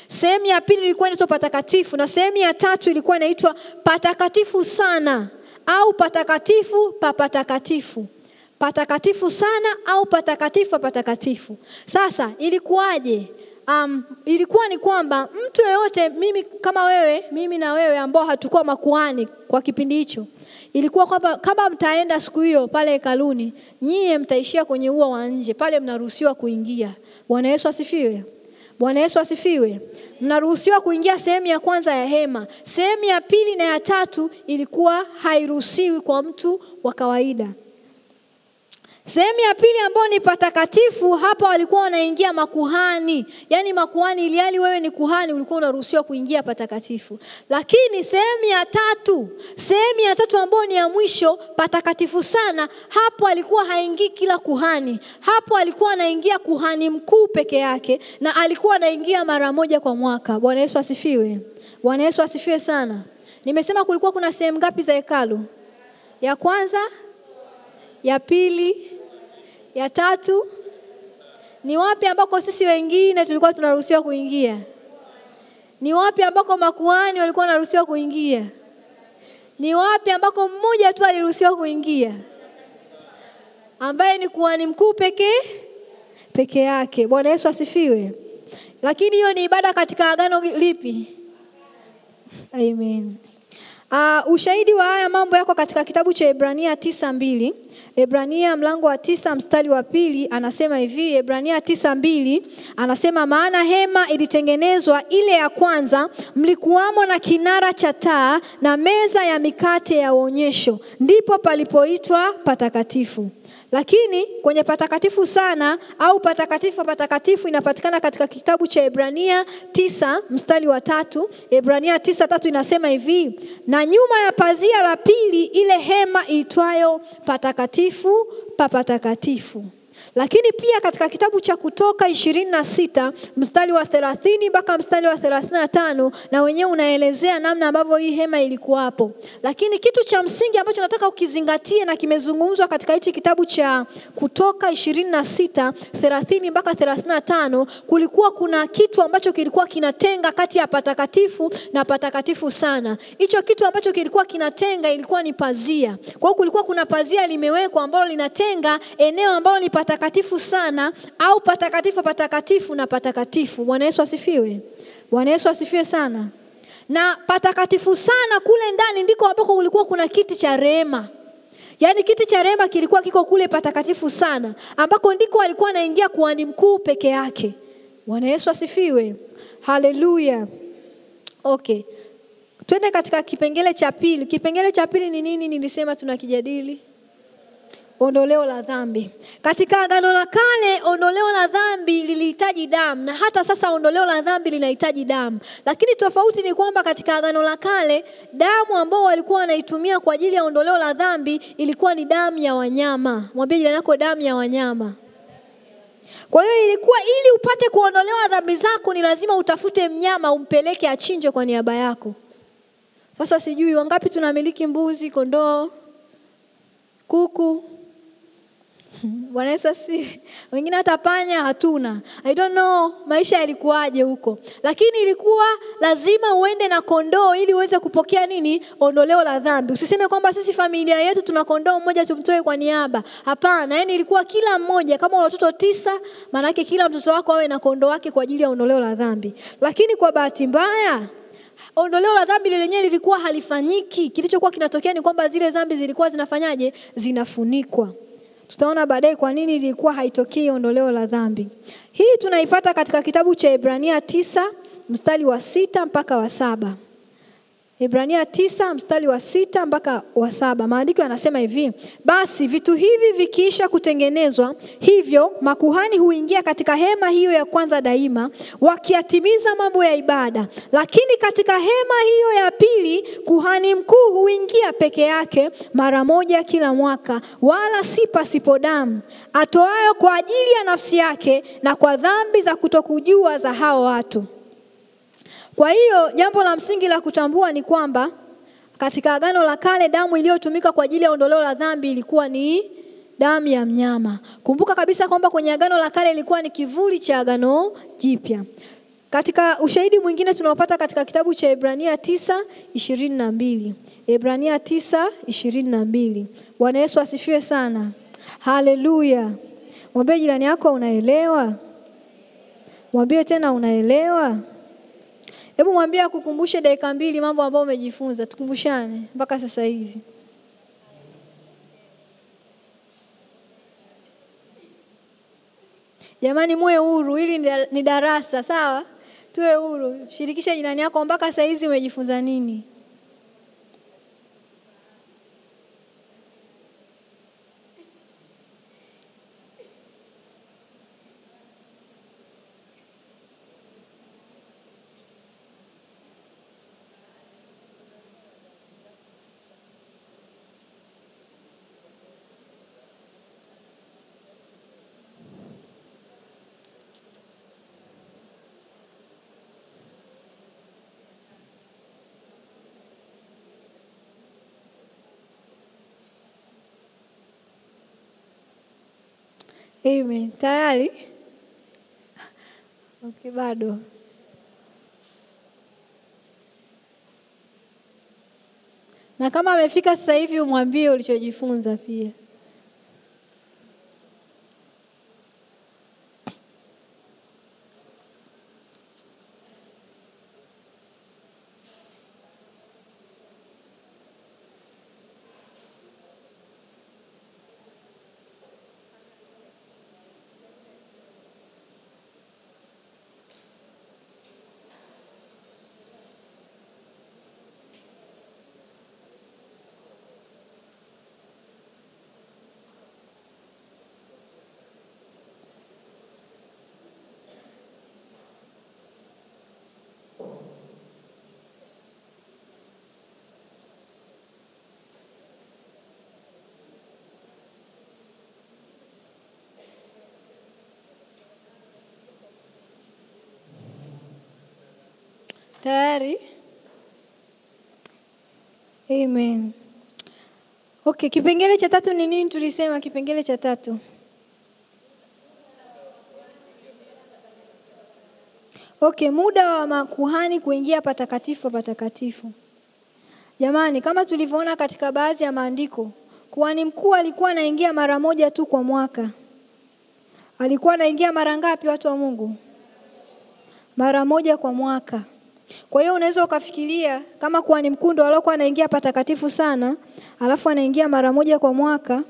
Sehemu ya pili ilikuwa inaitwa patakatifu, na sehemu ya tatu ilikuwa inaitwa patakatifu sana au patakatifu pa patakatifu. Patakatifu sana au patakatifu pa patakatifu. Sasa ilikuwaje? Ilikuwa ni kwamba mtu yeyote, mimi kama wewe, mimi na wewe ambao hatukuwa makuhani kwa kipindi hicho, ilikuwa kwamba kama mtaenda siku hiyo pale hekaluni, nyie mtaishia kwenye ua wa nje, pale mnaruhusiwa kuingia. Bwana Yesu asifiwe. Bwana Yesu asifiwe. Mnaruhusiwa kuingia sehemu ya kwanza ya hema. Sehemu ya pili na ya tatu ilikuwa hairuhusiwi kwa mtu wa kawaida. Sehemu ya pili ambayo ni patakatifu, hapa walikuwa wanaingia makuhani. Yaani makuhani, ilihali wewe ni kuhani ulikuwa unaruhusiwa kuingia patakatifu. Lakini sehemu ya tatu ambayo ni ya mwisho, patakatifu sana, hapo alikuwa haingii kila kuhani. Hapo alikuwa anaingia kuhani mkuu peke yake, na alikuwa anaingia mara moja kwa mwaka. Bwana Yesu asifiwe. Bwana Yesu asifiwe sana. Nimesema kulikuwa kuna sehemu ngapi za hekalu? Ya kwanza, ya pili, ya tatu. Ni wapi ambako sisi wengine tulikuwa tunaruhusiwa kuingia? Ni wapi ambako makuhani walikuwa wanaruhusiwa kuingia? Ni wapi ambako mmoja tu aliruhusiwa kuingia, ambaye ni kuhani mkuu peke yake? Bwana Yesu asifiwe. Lakini hiyo ni ibada katika agano lipi? Amen. Ushahidi wa haya mambo yako katika kitabu cha Ebrania 9:2. Ebrania mlango wa 9 mstari wa 2 anasema hivi, Ebrania 9:2 anasema, maana hema ilitengenezwa ile ya kwanza, mlikuwamo na kinara cha taa na meza ya mikate ya uonyesho, ndipo palipoitwa patakatifu. Lakini kwenye patakatifu sana au patakatifu patakatifu inapatikana katika kitabu cha Ebrania 9 mstari wa 3. Ebrania 9:3 inasema hivi, na nyuma ya pazia la pili ile hema iitwayo patakatifu pa patakatifu. Lakini pia katika kitabu cha Kutoka 26 mstari wa 30 mpaka mstari wa 35 na wenyewe unaelezea namna ambavyo hii hema ilikuwapo. Lakini kitu cha msingi ambacho nataka ukizingatie na kimezungumzwa katika hichi kitabu cha Kutoka 26 30 mpaka 35, kulikuwa kuna kitu ambacho kilikuwa kinatenga kati ya patakatifu na patakatifu sana. Hicho kitu ambacho kilikuwa kinatenga ilikuwa ni pazia. Kwa hiyo kulikuwa kuna pazia limewekwa ambalo linatenga eneo ambalo ni patakatifu sana au patakatifu patakatifu na patakatifu. Bwana Yesu asifiwe. Bwana Yesu asifiwe sana. Na patakatifu sana kule ndani ndiko ambako kulikuwa kuna kiti cha rehema. Yaani kiti cha rehema kilikuwa kiko kule patakatifu sana, ambako ndiko alikuwa anaingia kuhani mkuu peke yake. Bwana Yesu asifiwe. Haleluya. Okay. Twende katika kipengele cha pili. Kipengele cha pili ni nini? Nilisema tunakijadili. Ondoleo la dhambi. Katika Agano la Kale, ondoleo la dhambi lilihitaji damu, na hata sasa ondoleo la dhambi linahitaji damu. Lakini tofauti ni kwamba katika Agano la Kale, damu ambao walikuwa wanaitumia kwa ajili ya ondoleo la dhambi ilikuwa ni damu ya wanyama. Mwambie jirani yako, damu ya wanyama. Kwa hiyo ilikuwa ili upate kuondolewa dhambi zako ni lazima utafute mnyama umpeleke achinjwe kwa niaba yako. Sasa sijui wangapi tunamiliki mbuzi, kondoo, kuku. Bwana Yesu asifiwe. Wengine hata panya hatuna. I don't know maisha yalikuwaje huko. Lakini ilikuwa lazima uende na kondoo ili uweze kupokea nini? Ondoleo la dhambi. Usiseme kwamba sisi familia yetu tuna kondoo mmoja tumtoe kwa niaba. Hapana, yani ilikuwa kila mmoja, kama una watoto 9, maana yake kila mtoto wako awe na kondoo wake kwa ajili ya ondoleo la dhambi. Lakini kwa bahati mbaya, ondoleo la dhambi lenyewe lilikuwa halifanyiki. Kilichokuwa kinatokea ni kwamba zile dhambi zilikuwa zinafanyaje? Zinafunikwa. Tutaona baadaye kwa nini ilikuwa haitokei ondoleo la dhambi. Hii tunaipata katika kitabu cha Ebrania 9 mstari wa 6 mpaka wa 7. Ebrania 9 mstari wa 6 mpaka wa 7. Maandiko yanasema hivi: basi vitu hivi vikiisha kutengenezwa, hivyo makuhani huingia katika hema hiyo ya kwanza daima, wakiatimiza mambo ya ibada. Lakini katika hema hiyo ya pili kuhani mkuu huingia peke yake mara moja kila mwaka, wala si pasipo damu, atoayo kwa ajili ya nafsi yake na kwa dhambi za kutokujua za hao watu. Kwa hiyo jambo la msingi la kutambua ni kwamba katika Agano la Kale damu iliyotumika kwa ajili ya ondoleo la dhambi ilikuwa ni damu ya mnyama. Kumbuka kabisa kwamba kwenye Agano la Kale ilikuwa ni kivuli cha Agano Jipya. Katika ushahidi mwingine tunaopata katika kitabu cha Ebrania 9:22. Ebrania 9:22. Bwana Yesu asifiwe sana. Haleluya. Mwambie jirani yako, unaelewa? Mwambie tena, unaelewa? Hebu mwambie akukumbushe dakika 2 mambo ambayo umejifunza, tukumbushane mpaka sasa hivi. Jamani, muwe huru, hili ni darasa, sawa? Tuwe huru. Shirikisha jirani yako mpaka saa hizi umejifunza nini. Amen. Tayari? Okay, bado. Na kama amefika sasa hivi umwambie ulichojifunza pia. Tayari? Amen. Okay, kipengele cha tatu ni nini tulisema? Kipengele cha tatu. Okay, muda wa makuhani kuingia patakatifu patakatifu. Jamani, kama tulivyoona katika baadhi ya maandiko, kuhani mkuu alikuwa anaingia mara moja tu kwa mwaka. Alikuwa anaingia mara ngapi, watu wa Mungu? Mara moja kwa mwaka. Kwa hiyo unaweza ukafikiria kama kuhani mkuu ndo alikuwa anaingia patakatifu sana, alafu anaingia mara moja kwa mwaka,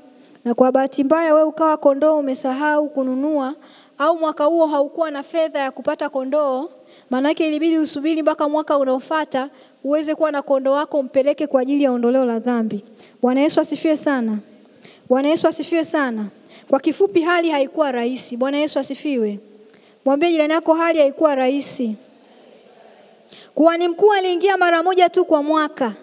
na kwa bahati mbaya wewe ukawa kondoo umesahau kununua, au mwaka huo haukuwa na fedha ya kupata kondoo, maana yake ilibidi usubiri mpaka mwaka unaofuata uweze kuwa na kondoo wako umpeleke kwa ajili ya ondoleo la dhambi. Bwana Yesu asifiwe sana. Bwana Yesu asifiwe sana. Kwa kifupi, hali haikuwa rahisi. Bwana Yesu asifiwe. Mwambie jirani yako, hali haikuwa rahisi. Kuhani mkuu aliingia mara moja tu kwa mwaka.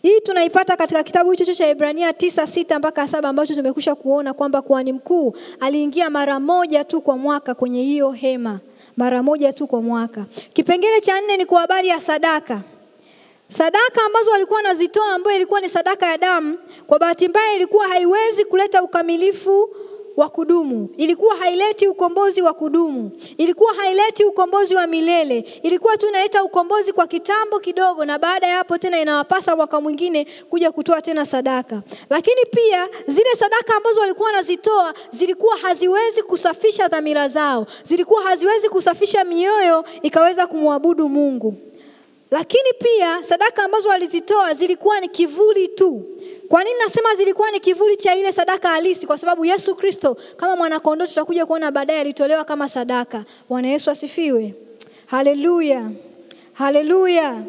Hii tunaipata katika kitabu hicho cha Ibrania 9:6 mpaka 7 ambacho tumekwisha kuona kwamba kuhani mkuu aliingia mara moja tu kwa mwaka kwenye hiyo hema. Mara moja tu kwa mwaka. Kipengele cha 4 ni kwa habari ya sadaka. Sadaka ambazo walikuwa wanazitoa, ambayo ilikuwa ni sadaka ya damu, kwa bahati mbaya ilikuwa haiwezi kuleta ukamilifu wa kudumu. Ilikuwa haileti ukombozi wa kudumu. Ilikuwa haileti ukombozi wa milele. Ilikuwa tu inaleta ukombozi kwa kitambo kidogo, na baada ya hapo tena inawapasa mwaka mwingine kuja kutoa tena sadaka. Lakini pia zile sadaka ambazo walikuwa wanazitoa zilikuwa haziwezi kusafisha dhamira zao. Zilikuwa haziwezi kusafisha mioyo ikaweza kumwabudu Mungu. Lakini pia sadaka ambazo walizitoa zilikuwa ni kivuli tu. Kwa nini nasema zilikuwa ni kivuli cha ile sadaka halisi? Kwa sababu Yesu Kristo kama mwana kondoo tutakuja kuona baadaye alitolewa kama sadaka. Bwana Yesu asifiwe. Haleluya. Haleluya.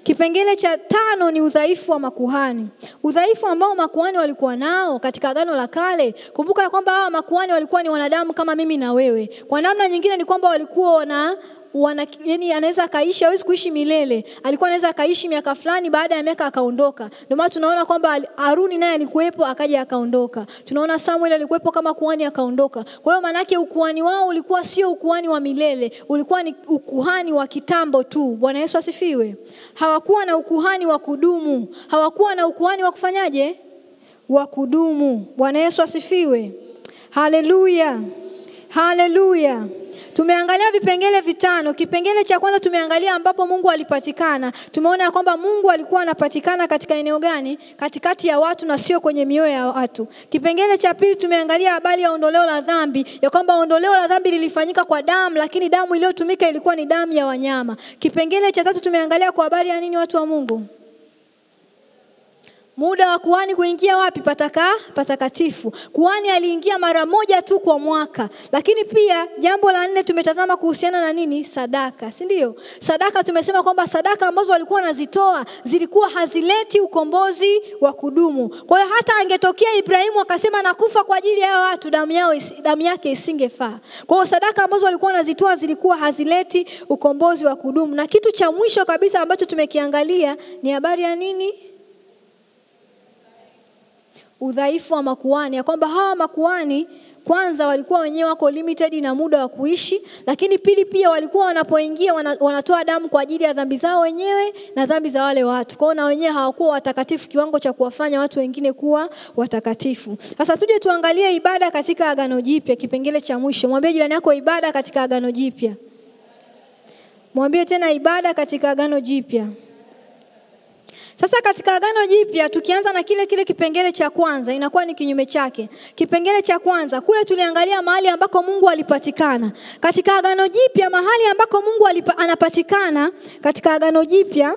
Kipengele cha 5 ni udhaifu wa makuhani. Udhaifu ambao makuhani walikuwa nao katika Agano la Kale. Kumbuka kwamba hawa makuhani walikuwa ni wanadamu kama mimi na wewe. Kwa namna nyingine ni kwamba walikuwa yani anaweza akaishi, hawezi kuishi milele. Alikuwa anaweza akaishi miaka fulani, baada ya miaka akaondoka. Ndio maana tunaona kwamba Haruni naye alikuwepo akaja akaondoka. Tunaona Samuel alikuwepo kama kuhani akaondoka. Kwa hiyo maana yake ukuhani wao ulikuwa sio ukuhani wa milele, ulikuwa ni ukuhani wa kitambo tu. Bwana Yesu asifiwe. Hawakuwa na ukuhani wa kudumu. Hawakuwa na ukuhani wa kufanyaje? Wa kudumu. Bwana Yesu asifiwe. Haleluya. Haleluya. Tumeangalia vipengele vitano. Kipengele cha kwanza tumeangalia ambapo Mungu alipatikana. Tumeona kwamba Mungu alikuwa anapatikana katika eneo gani? Katikati ya watu na sio kwenye mioyo ya watu. Kipengele cha pili tumeangalia habari ya ondoleo la dhambi, ya kwamba ondoleo la dhambi lilifanyika kwa damu, lakini damu iliyotumika ilikuwa ni damu ya wanyama. Kipengele cha tatu tumeangalia kwa habari ya nini, watu wa Mungu? Muda wa kuhani kuingia wapi? Patakatifu. Kuhani aliingia mara moja tu kwa mwaka. Lakini pia jambo la nne tumetazama kuhusiana na nini? Sadaka, si ndio? Sadaka tumesema kwamba sadaka ambazo walikuwa wanazitoa zilikuwa hazileti ukombozi wa kudumu. Kwa hiyo hata angetokea Ibrahimu akasema nakufa kwa ajili ya watu, damu yake isingefaa. Kwa hiyo sadaka ambazo walikuwa wanazitoa zilikuwa hazileti ukombozi wa kudumu. Na kitu cha mwisho kabisa ambacho tumekiangalia ni habari ya nini? Udhaifu wa makuhani, ya kwamba hawa makuhani kwanza walikuwa wenyewe wako limited na muda wa kuishi, lakini pili pia walikuwa wanapoingia wanatoa damu kwa ajili ya dhambi zao wenyewe na dhambi za wale watu. Kwa hiyo na wenyewe hawakuwa watakatifu kiwango cha kuwafanya watu wengine kuwa watakatifu. Sasa tuje tuangalie ibada katika Agano Jipya, kipengele cha mwisho. Mwambie jirani yako ibada katika Agano Jipya. Mwambie tena ibada katika Agano Jipya. Sasa katika Agano Jipya tukianza na kile kile kipengele cha kwanza, inakuwa ni kinyume chake. Kipengele cha kwanza kule tuliangalia mahali ambako Mungu alipatikana. Katika Agano Jipya mahali ambako Mungu anapatikana, katika Agano Jipya,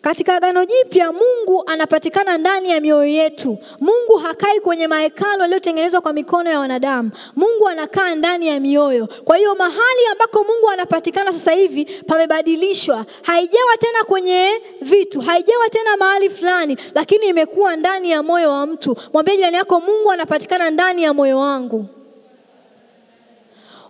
katika Agano Jipya Mungu anapatikana ndani ya mioyo yetu. Mungu hakai kwenye mahekalu yaliyotengenezwa kwa mikono ya wanadamu. Mungu anakaa ndani ya mioyo. Kwa hiyo mahali ambako Mungu anapatikana sasa hivi pamebadilishwa. Haijawa tena kwenye vitu, haijawa tena mahali fulani, lakini imekuwa ndani ya moyo wa mtu. Mwambie jirani yako, Mungu anapatikana ndani ya moyo wangu.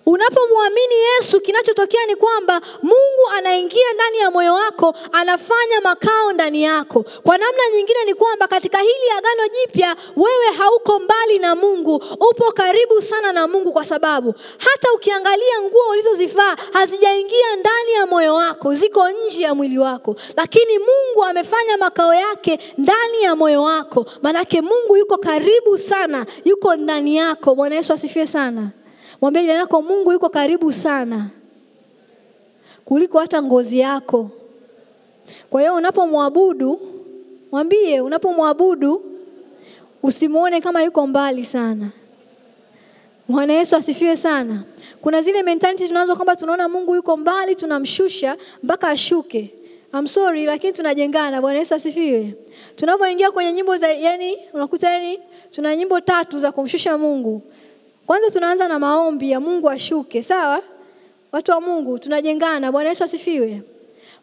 Unapomwamini Yesu, kinachotokea ni kwamba Mungu anaingia ndani ya moyo wako, anafanya makao ndani yako. Kwa namna nyingine ni kwamba katika hili Agano Jipya wewe hauko mbali na Mungu, upo karibu sana na Mungu, kwa sababu hata ukiangalia nguo ulizozivaa hazijaingia ndani ya moyo wako, ziko nje ya mwili wako. Lakini Mungu amefanya makao yake ndani ya moyo wako. Manake Mungu yuko karibu sana, yuko ndani yako. Bwana Yesu asifiwe sana. Mwambie jirani yako, Mungu yuko karibu sana kuliko hata ngozi yako. Kwa hiyo unapomwabudu, mwambie unapomwabudu usimuone kama yuko mbali sana. Bwana Yesu asifiwe sana. Kuna zile mentality tunazo kwamba tunaona Mungu yuko mbali, tunamshusha mpaka ashuke. I'm sorry, lakini tunajengana. Bwana Yesu asifiwe. Tunapoingia kwenye nyimbo za, yani unakuta yani tuna nyimbo tatu za kumshusha Mungu. Kwanza tunaanza na maombi ya Mungu ashuke, sawa? Watu wa Mungu tunajengana. Bwana Yesu asifiwe.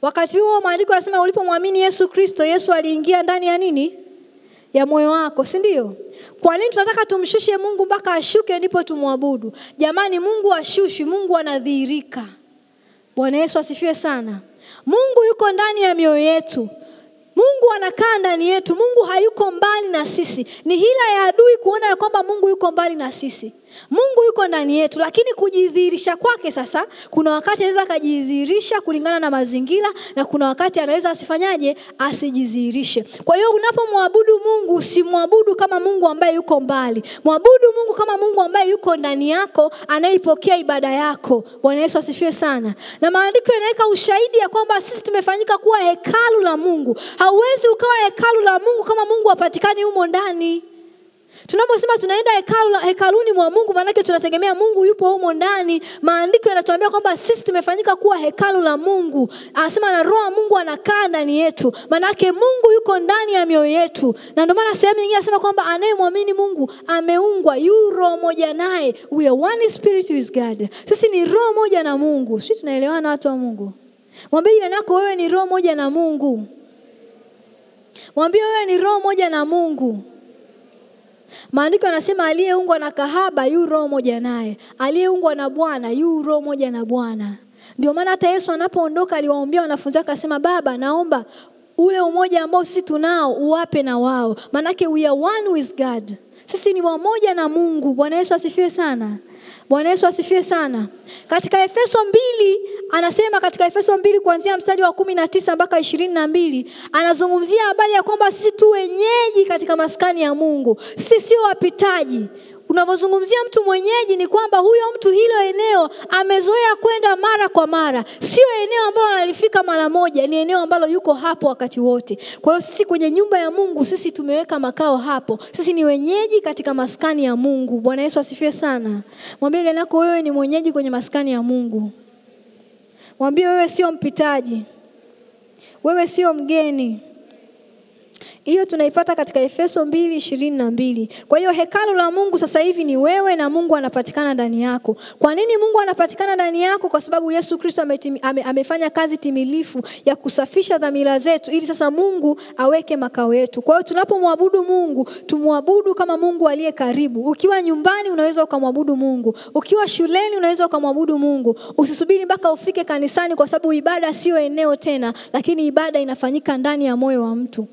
Wakati huo maandiko yanasema ulipomwamini Yesu Kristo, Yesu aliingia ndani ya nini? Ya moyo wako, si ndio? Kwa nini tunataka tumshushe Mungu mpaka ashuke ndipo tumwabudu? Jamani, Mungu ashushwi, Mungu anadhihirika. Bwana Yesu asifiwe sana. Mungu yuko ndani ya mioyo yetu. Mungu anakaa ndani yetu. Mungu hayuko mbali na sisi. Ni hila ya adui kuona ya kwamba Mungu yuko mbali na sisi. Mungu yuko ndani yetu, lakini kujidhihirisha kwake sasa, kuna wakati anaweza akajidhihirisha kulingana na mazingira, na kuna wakati anaweza asifanyaje, asijidhihirishe. Kwa hiyo unapomwabudu Mungu, usimwabudu kama Mungu ambaye yuko mbali. Mwabudu Mungu kama Mungu ambaye yuko ndani yako, anayeipokea ibada yako. Bwana Yesu asifiwe sana. Na maandiko yanaweka ushahidi ya kwamba sisi tumefanyika kuwa hekalu la Mungu. Hauwezi ukawa hekalu la Mungu kama Mungu hapatikani humo ndani. Tunaposema tunaenda hekaluni mwa Mungu, maana yake tunategemea Mungu yupo humo ndani. Maandiko yanatuambia kwamba sisi tumefanyika kuwa hekalu la Mungu. Anasema na Roho Mungu anakaa ndani yetu. Maana yake Mungu yuko ndani ya mioyo yetu. Na ndio maana sehemu nyingine anasema kwamba anayemwamini Mungu ameungwa, yu roho moja naye. We are one spirit with God. Sisi ni roho moja na Mungu. Sisi tunaelewana watu wa Mungu? Mwambie jirani yako, wewe ni roho moja na Mungu. Mwambie wewe ni roho moja na Mungu. Maandiko yanasema aliyeungwa na kahaba yu roho moja naye, aliyeungwa na Bwana yu roho moja na Bwana. Ndio maana hata Yesu anapoondoka aliwaombea wanafunzi wake akasema, Baba, naomba ule umoja ambao sisi tunao uwape na wao. Manake we are one with God. Sisi ni wamoja na Mungu. Bwana Yesu asifiwe sana. Bwana Yesu asifiwe sana. Katika Efeso 2 anasema, katika Efeso 2 kuanzia mstari wa 19 mpaka 22, anazungumzia habari ya kwamba sisi tu wenyeji katika maskani ya Mungu. Sisi sio wapitaji. Unapozungumzia mtu mwenyeji ni kwamba huyo mtu hilo eneo amezoea kwenda mara kwa mara. Sio eneo ambalo analifika mara moja, ni eneo ambalo yuko hapo wakati wote. Kwa hiyo sisi kwenye nyumba ya Mungu sisi tumeweka makao hapo. Sisi ni wenyeji katika maskani ya Mungu. Bwana Yesu asifiwe sana. Mwambie jirani yako, wewe ni mwenyeji kwenye maskani ya Mungu. Mwambie wewe sio mpitaji. Wewe sio mgeni. Hiyo tunaipata katika Efeso 2:22. Kwa hiyo hekalu la Mungu sasa hivi ni wewe na Mungu anapatikana ndani yako. Kwa nini Mungu anapatikana ndani yako? Kwa sababu Yesu Kristo amefanya kazi timilifu ya kusafisha dhamira zetu ili sasa Mungu aweke makao yetu. Kwa hiyo tunapomwabudu Mungu, tumwabudu kama Mungu aliye karibu. Ukiwa nyumbani unaweza ukamwabudu Mungu. Ukiwa shuleni unaweza ukamwabudu Mungu. Usisubiri mpaka ufike kanisani, kwa sababu ibada sio eneo tena, lakini ibada inafanyika ndani ya moyo wa mtu.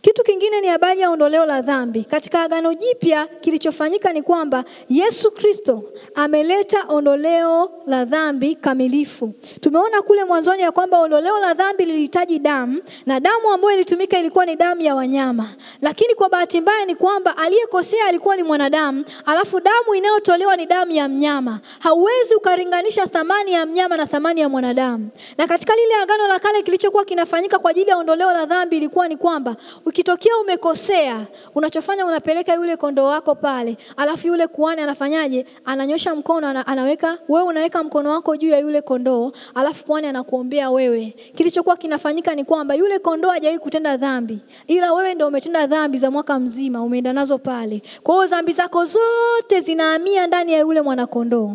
Kitu kingine ni habari ya ondoleo la dhambi. Katika Agano Jipya kilichofanyika ni kwamba Yesu Kristo ameleta ondoleo la dhambi kamilifu. Tumeona kule mwanzoni ya kwamba ondoleo la dhambi lilihitaji damu, na damu ambayo ilitumika ilikuwa ni damu ya wanyama. Lakini kwa bahati mbaya ni kwamba aliyekosea alikuwa ni mwanadamu, alafu damu inayotolewa ni damu ya mnyama. Hauwezi ukaringanisha thamani ya mnyama na thamani ya mwanadamu. Na katika lile Agano la Kale kilichokuwa kinafanyika kwa ajili ya ondoleo la dhambi ilikuwa ni kwamba ukitokea umekosea, unachofanya unapeleka yule kondoo wako pale. Alafu yule kuhani anafanyaje? Ananyosha mkono, anaweka, wewe unaweka mkono wako juu ya yule kondoo, alafu kuhani anakuombea wewe. Kilichokuwa kinafanyika ni kwamba yule kondoo hajawahi kutenda dhambi, ila wewe ndio umetenda dhambi za mwaka mzima, umeenda nazo pale. Kwa hiyo dhambi zako zote zinahamia ndani ya yule mwana kondoo.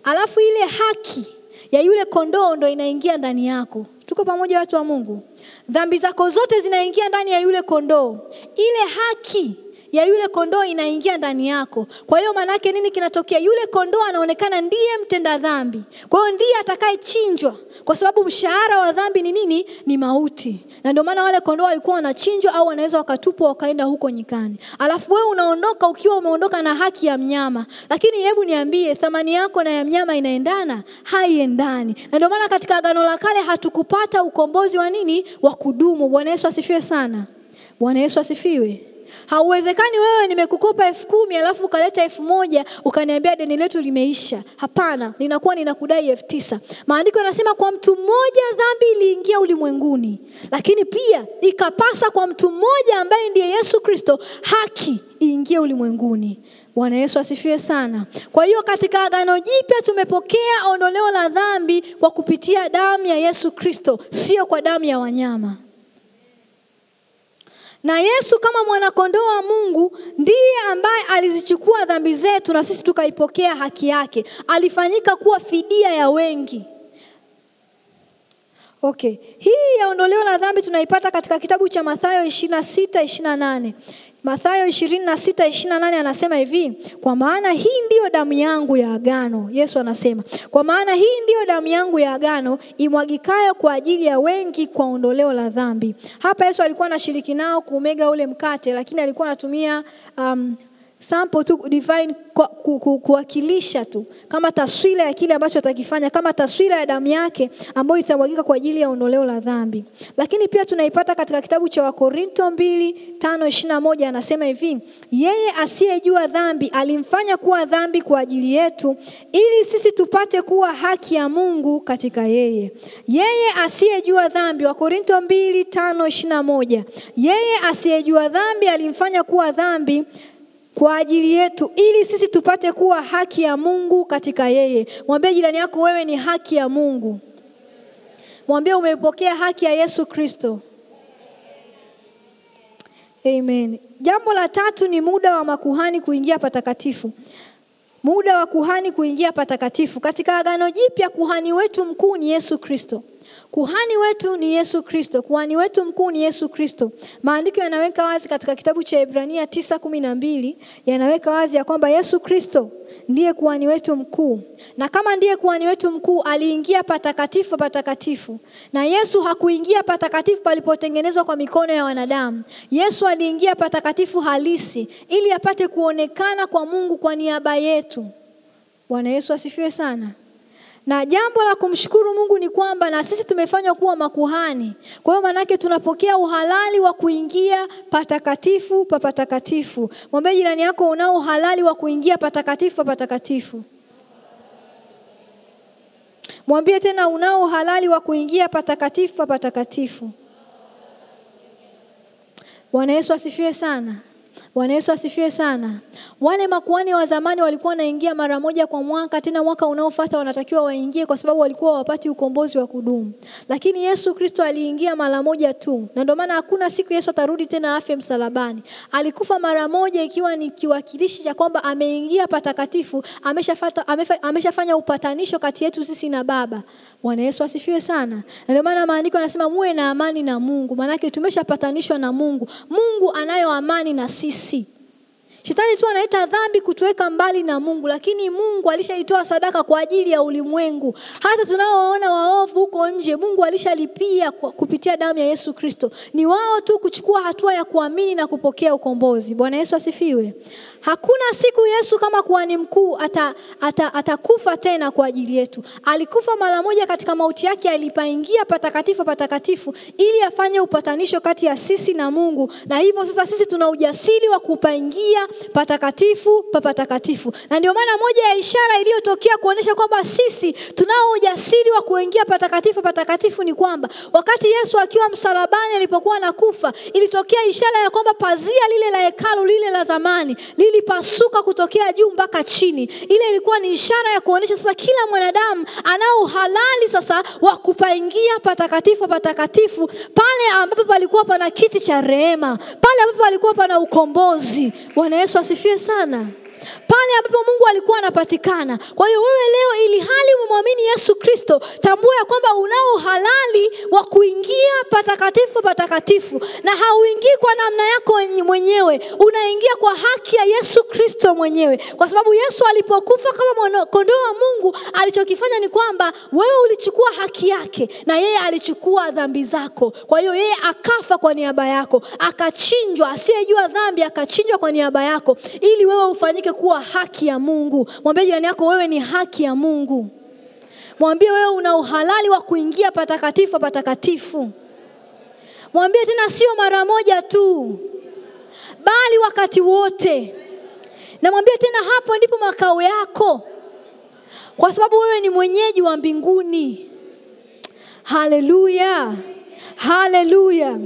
Alafu ile haki ya yule kondoo ndio inaingia ndani yako. Tuko pamoja watu wa Mungu? Dhambi zako zote zinaingia ndani ya yule kondoo. Ile haki ya yule kondoo inaingia ndani yako. Kwa hiyo maana yake nini kinatokea? Yule kondoo anaonekana ndiye mtenda dhambi. Kwa hiyo ndiye atakayechinjwa, kwa sababu mshahara wa dhambi ni nini? Ni mauti. Na ndio maana wale kondoo walikuwa wanachinjwa au wanaweza wakatupwa wakaenda huko nyikani. Alafu wewe unaondoka ukiwa umeondoka na haki ya mnyama. Lakini hebu niambie, thamani yako na ya mnyama inaendana? Haiendani. Na ndio maana katika Agano la Kale hatukupata ukombozi wa nini? Wa kudumu. Bwana Yesu asifiwe sana. Bwana Yesu asifiwe. Hauwezekani wewe nimekukopa 10,000 alafu ukaleta 1,000 ukaniambia deni letu limeisha. Hapana, ninakuwa ninakudai 9,000. Maandiko yanasema kwa mtu mmoja dhambi iliingia ulimwenguni, lakini pia ikapasa kwa mtu mmoja ambaye ndiye Yesu Kristo haki iingie ulimwenguni. Bwana Yesu asifiwe sana. Kwa hiyo katika Agano Jipya tumepokea ondoleo la dhambi kwa kupitia damu ya Yesu Kristo, sio kwa damu ya wanyama. Na Yesu kama mwana kondoo wa Mungu ndiye ambaye alizichukua dhambi zetu na sisi tukaipokea haki yake. Alifanyika kuwa fidia ya wengi. Okay, hii ya ondoleo la dhambi tunaipata katika kitabu cha Mathayo 26:28. Mathayo 26:28 anasema hivi, kwa maana hii ndiyo damu yangu ya agano. Yesu anasema, kwa maana hii ndiyo damu yangu ya agano imwagikayo kwa ajili ya wengi kwa ondoleo la dhambi. Hapa Yesu alikuwa anashiriki nao kumega ule mkate, lakini alikuwa anatumia sample tu divine kuwakilisha tu kama taswira ya kile ambacho atakifanya, kama taswira ya damu yake ambayo itamwagika kwa ajili ya ondoleo la dhambi. Lakini pia tunaipata katika kitabu cha Wakorinto 2:5-21 anasema hivi, yeye asiyejua dhambi alimfanya kuwa dhambi kwa ajili yetu ili sisi tupate kuwa haki ya Mungu katika yeye. Yeye asiyejua dhambi, Wakorinto 2:5-21. Yeye asiyejua dhambi alimfanya kuwa dhambi kwa ajili yetu ili sisi tupate kuwa haki ya Mungu katika yeye. Mwambie jirani yako, wewe ni haki ya Mungu. Mwambie umepokea haki ya Yesu Kristo. Amen. Jambo la tatu ni muda wa makuhani kuingia patakatifu. Muda wa kuhani kuingia patakatifu. Katika Agano Jipya kuhani wetu mkuu ni Yesu Kristo. Kuhani wetu ni Yesu Kristo. Kuhani wetu mkuu ni Yesu Kristo. Maandiko yanaweka wazi katika kitabu cha Ibrania 9:12, yanaweka wazi ya kwamba Yesu Kristo ndiye kuhani wetu mkuu. Na kama ndiye kuhani wetu mkuu, aliingia patakatifu patakatifu. Na Yesu hakuingia patakatifu palipotengenezwa kwa mikono ya wanadamu. Yesu aliingia patakatifu halisi ili apate kuonekana kwa Mungu kwa niaba yetu. Bwana Yesu asifiwe sana. Na jambo la kumshukuru Mungu ni kwamba na sisi tumefanywa kuwa makuhani. Kwa hiyo manake tunapokea uhalali wa kuingia patakatifu pa patakatifu. Mwambie jirani yako, unao uhalali wa kuingia patakatifu pa patakatifu. Mwambie tena, unao uhalali wa kuingia patakatifu pa patakatifu. Bwana Yesu asifiwe sana. Bwana Yesu asifiwe sana. Wale makuhani wa zamani walikuwa wanaingia mara moja kwa mwaka, tena mwaka unaofuata wanatakiwa waingie kwa sababu walikuwa wapati ukombozi wa kudumu. Lakini Yesu Kristo aliingia mara moja tu. Na ndio maana hakuna siku Yesu atarudi tena afe msalabani. Alikufa mara moja ikiwa ni kiwakilishi cha kwamba ameingia patakatifu, ameshafanya upatanisho kati yetu sisi na Baba. Bwana Yesu asifiwe sana. Na ndio maana maandiko yanasema muwe na amani na Mungu. Maana yake tumeshapatanishwa na Mungu. Mungu anayo amani na sisi. Shetani tu anaita dhambi kutuweka mbali na Mungu, lakini Mungu alishaitoa sadaka kwa ajili ya ulimwengu. Hata tunaoona waovu huko nje, Mungu alishalipia kupitia damu ya Yesu Kristo. Ni wao tu kuchukua hatua ya kuamini na kupokea ukombozi. Bwana Yesu asifiwe. Hakuna siku Yesu kama kuhani mkuu atakufa tena kwa ajili yetu. Alikufa mara moja katika mauti yake, alipaingia patakatifu patakatifu ili afanye upatanisho kati ya sisi na Mungu. Na hivyo sasa sisi tuna ujasiri wa kupaingia patakatifu patakatifu. Na ndio maana moja ya ishara iliyotokea kuonesha kwamba sisi tunao ujasiri wa kuingia patakatifu patakatifu ni kwamba wakati Yesu akiwa msalabani alipokuwa anakufa, ilitokea ishara ya kwamba pazia lile la hekalu lile la zamani lilipasuka kutokea juu mpaka chini. Ile ilikuwa ni ishara ya kuonesha sasa kila mwanadamu anao uhalali sasa wa kupaingia patakatifu patakatifu, pale ambapo palikuwa pana kiti cha rehema, pale ambapo palikuwa pana ukombozi. Bwana Yesu asifiwe sana. Pale ambapo Mungu alikuwa anapatikana. Kwa hiyo wewe leo ili hali umemwamini Yesu Kristo, tambua ya kwamba unao halali wa kuingia patakatifu patakatifu. Na hauingii kwa namna yako mwenyewe, unaingia kwa haki ya Yesu Kristo mwenyewe. Kwa sababu Yesu alipokufa kama kondoo wa Mungu, alichokifanya ni kwamba wewe ulichukua haki yake na yeye alichukua dhambi zako. Kwa hiyo yeye akafa kwa niaba yako, akachinjwa, asiyejua dhambi akachinjwa kwa niaba yako ili wewe ufanyike kuwa haki ya Mungu. Mwambie jirani yako wewe ni haki ya Mungu. Mwambie wewe una uhalali wa kuingia patakatifu patakatifu. Mwambie tena sio mara moja tu, bali wakati wote. Na mwambie tena hapo ndipo makao yako, kwa sababu wewe ni mwenyeji wa mbinguni. Haleluya. Haleluya.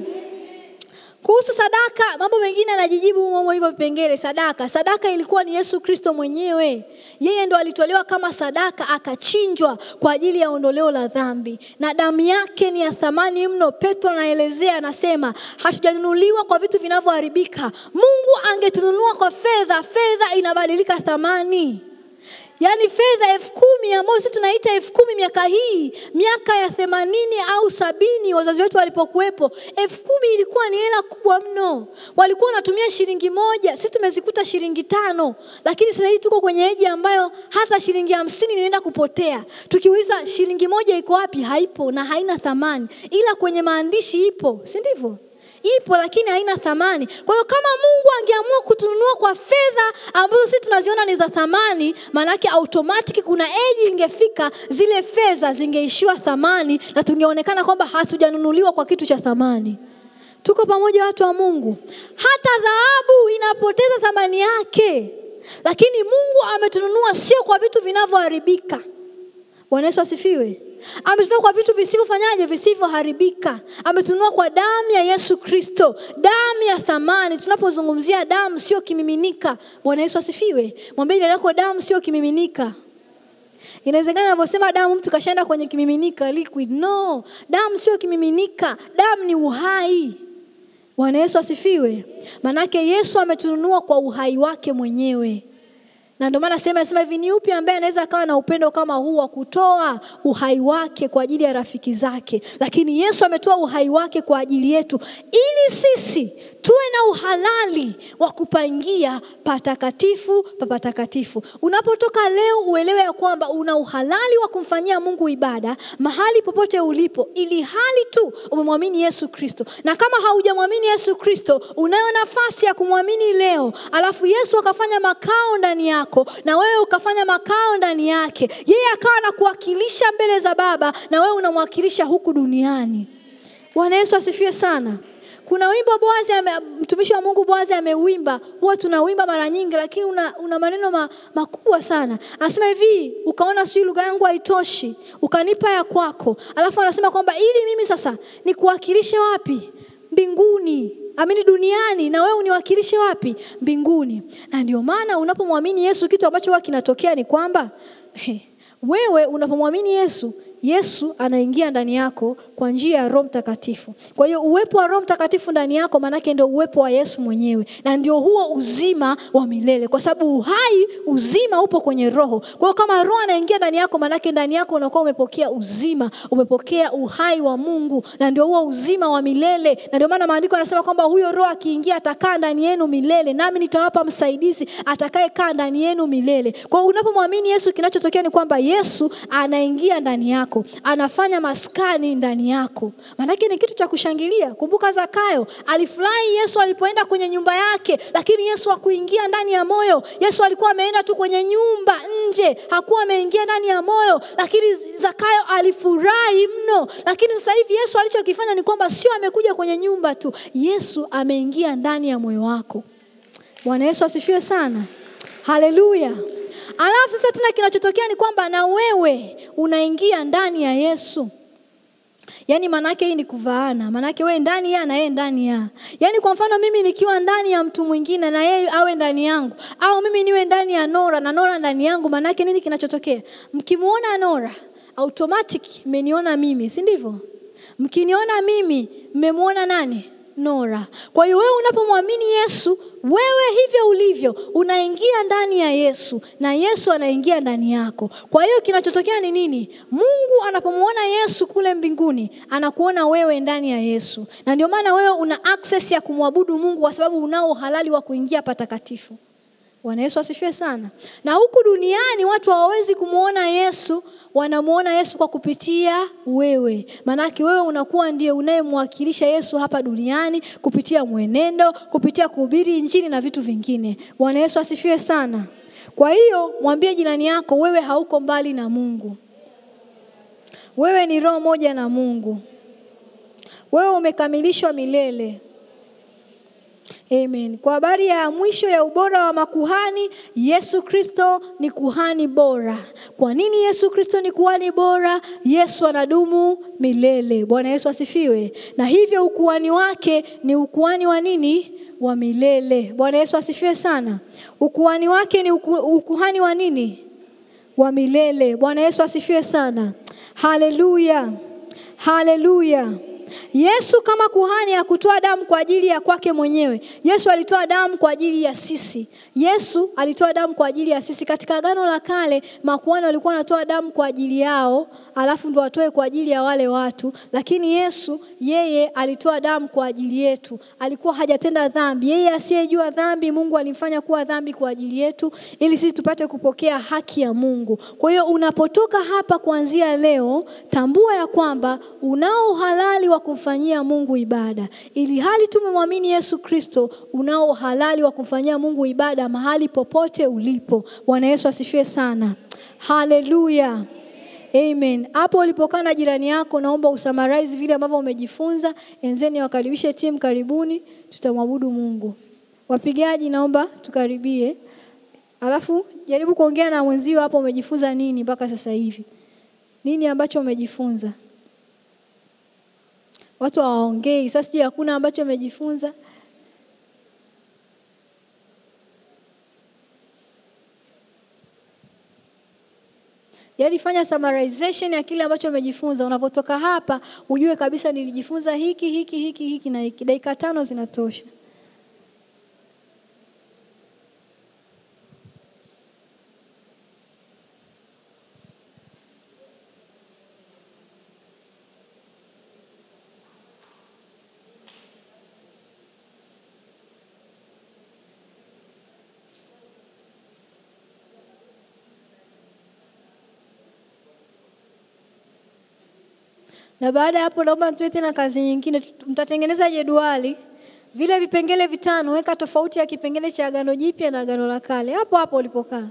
Kuhusu sadaka, mambo mengine anajijibu humo hivyo vipengele. Sadaka, sadaka ilikuwa ni Yesu Kristo mwenyewe. Yeye ndo alitolewa kama sadaka, akachinjwa kwa ajili ya ondoleo la dhambi. Na damu yake ni ya thamani mno. Petro anaelezea, anasema hatujanunuliwa kwa vitu vinavyoharibika. Mungu angetununua kwa fedha, fedha inabadilika thamani. Yaani fedha 10,000 ambayo sisi tunaita 10,000 miaka hii, miaka ya 80 au 70 wazazi wetu walipokuwepo, 10,000 ilikuwa ni hela kubwa mno. Walikuwa wanatumia shilingi 1, sisi tumezikuta shilingi 5. Lakini sasa hivi tuko kwenye eji ambayo hata shilingi 50 inaenda kupotea. Tukiuliza shilingi 1 iko wapi, haipo na haina thamani. Ila kwenye maandishi ipo, si ndivyo? Ipo lakini haina thamani. Kwa hiyo kama Mungu angeamua kutununua kwa fedha ambazo sisi tunaziona ni za thamani, maana yake automatic kuna age ingefika zile fedha zingeishiwa thamani na tungeonekana kwamba hatujanunuliwa kwa kitu cha thamani. Tuko pamoja watu wa Mungu? Hata dhahabu inapoteza thamani yake. Lakini Mungu ametununua sio kwa vitu vinavyoharibika. Bwana Yesu asifiwe. Ametununua kwa vitu visivyofanyaje, visivyoharibika. Ametununua kwa damu ya Yesu Kristo, damu ya thamani. Tunapozungumzia damu sio kimiminika. Bwana Yesu asifiwe. Mwambie jirani yako damu sio kimiminika. Inawezekana anaposema damu mtu kashaenda kwenye kimiminika, liquid. No, damu sio kimiminika, damu ni uhai. Bwana Yesu asifiwe. Manake Yesu ametununua kwa uhai wake mwenyewe. Na ndio maana sema hivi, ni upi ambaye anaweza akawa na upendo kama huu wa kutoa uhai wake kwa ajili ya rafiki zake? Lakini Yesu ametoa uhai wake kwa ajili yetu ili sisi tuwe na uhalali wa kupangia patakatifu patakatifu. Unapotoka leo uelewe ya kwamba una uhalali wa kumfanyia Mungu ibada mahali popote ulipo, ili hali tu umemwamini Yesu Kristo. Na kama haujamwamini Yesu Kristo, unayo nafasi ya kumwamini leo. Alafu Yesu akafanya makao ndani yako na wewe ukafanya makao ndani yake. Yeye akawa anakuwakilisha mbele za Baba na wewe unamwakilisha huku duniani. Bwana Yesu asifiwe sana. Kuna wimbo Boazi, mtumishi wa Mungu Boazi ameuimba, huwa tunauimba mara nyingi, lakini una maneno makubwa sana. Anasema hivi, ukaona sijui lugha yangu haitoshi, ukanipa ya kwako. Alafu anasema kwamba ili mimi sasa nikuwakilishe wapi? Mbinguni. Amini duniani, na wewe uniwakilishe wapi? Mbinguni. Na ndio maana unapomwamini Yesu, kitu ambacho huwa kinatokea ni kwamba wewe unapomwamini Yesu, Yesu anaingia ndani yako kwa njia ya Roho Mtakatifu. Kwa hiyo uwepo wa Roho Mtakatifu ndani yako maana yake ndio uwepo wa Yesu mwenyewe, na ndio huo uzima wa milele, kwa sababu uhai, uzima upo kwenye Roho. Kwa hiyo kama Roho anaingia ndani yako, maana yake ndani yako unakuwa umepokea uzima, umepokea uhai wa Mungu, na ndio huo uzima wa milele. Na ndio maana maandiko yanasema kwamba huyo Roho akiingia atakaa ndani yenu milele, nami nitawapa msaidizi atakayekaa ndani yenu milele. Kwa hiyo unapomwamini Yesu, kinachotokea ni kwamba Yesu anaingia ndani yako, anafanya maskani ndani yako. Maanake ni kitu cha kushangilia. Kumbuka Zakayo alifurahi Yesu alipoenda kwenye nyumba yake, lakini Yesu hakuingia ndani ya moyo. Yesu alikuwa ameenda tu kwenye nyumba nje, hakuwa ameingia ndani ya moyo, lakini Zakayo alifurahi mno. Lakini sasa hivi Yesu alichokifanya ni kwamba sio amekuja kwenye nyumba tu, Yesu ameingia ndani ya moyo wako. Bwana Yesu asifiwe sana. Haleluya. Alafu sasa tena kinachotokea ni kwamba na wewe unaingia ndani ya Yesu. Yaani maana yake hii ni kuvaana. Maana yake wewe ndani ya na yeye ndani ya. Yaani kwa mfano mimi nikiwa ndani ya mtu mwingine na yeye awe ndani yangu, au mimi niwe ndani ya Nora na Nora ndani yangu, maana yake nini kinachotokea? Mkimuona Nora, automatic mmeniona mimi, si ndivyo? Mkiniona mimi, mmemuona nani? Nora. Kwa hiyo wewe unapomwamini Yesu, wewe hivyo ulivyo, unaingia ndani ya Yesu na Yesu anaingia ndani yako. Kwa hiyo kinachotokea ni nini? Mungu anapomuona Yesu kule mbinguni, anakuona wewe ndani ya Yesu. Na ndio maana wewe una access ya kumwabudu Mungu, kwa sababu unao uhalali wa kuingia patakatifu. Bwana Yesu asifiwe sana. Na huku duniani watu hawawezi kumuona Yesu, wanamuona Yesu kwa kupitia wewe. Maanake wewe unakuwa ndiye unayemwakilisha Yesu hapa duniani kupitia mwenendo, kupitia kuhubiri Injili na vitu vingine. Bwana Yesu asifiwe sana. Kwa hiyo mwambie jirani yako, wewe hauko mbali na Mungu. Wewe ni roho moja na Mungu. Wewe umekamilishwa milele. Amen. Kwa habari ya mwisho ya ubora wa makuhani, Yesu Kristo ni kuhani bora. Kwa nini Yesu Kristo ni kuhani bora? Yesu anadumu milele. Bwana Yesu asifiwe. Na hivyo ukuhani wake ni ukuhani wa nini? Wa milele. Bwana Yesu asifiwe sana. Ukuhani wake ni ukuhani wa nini? Wa milele. Bwana Yesu asifiwe sana. Haleluya. Haleluya. Yesu kama kuhani hakutoa damu kwa ajili ya kwake mwenyewe. Yesu alitoa damu kwa ajili ya sisi. Yesu alitoa damu kwa ajili ya sisi. Katika Agano la Kale makuhani walikuwa wanatoa damu kwa ajili yao, alafu ndio watoe kwa ajili ya wale watu. Lakini Yesu yeye alitoa damu kwa ajili yetu. Alikuwa hajatenda dhambi. Yeye asiyejua dhambi, Mungu alimfanya kuwa dhambi kwa ajili yetu ili sisi tupate kupokea haki ya Mungu. Kwa hiyo unapotoka hapa kuanzia leo, tambua ya kwamba unao uhalali wa kumfanyia Mungu ibada. Ili hali tumemwamini Yesu Kristo, unao uhalali wa kumfanyia Mungu ibada mahali popote ulipo. Bwana Yesu asifiwe sana. Haleluya. Amen. Hapo ulipokaa na jirani yako, naomba usummarize vile ambavyo umejifunza. Enzeni wakaribishe timu, karibuni, tutamwabudu Mungu. Wapigaji naomba tukaribie. Alafu jaribu kuongea na mwenzio hapo, umejifunza nini mpaka sasa hivi? Nini ambacho umejifunza? Watu hawaongei. Sasa sijui hakuna ambacho umejifunza. Yaani fanya summarization ya kile ambacho umejifunza. Unapotoka hapa ujue kabisa nilijifunza hiki hiki hiki hiki na hiki. Dakika 5 zinatosha. Na baada hapo naomba tuwe tena kazi nyingine. Mtatengeneza jedwali vile vipengele 5, weka tofauti ya kipengele cha Agano Jipya na Agano la Kale hapo hapo ulipokaa.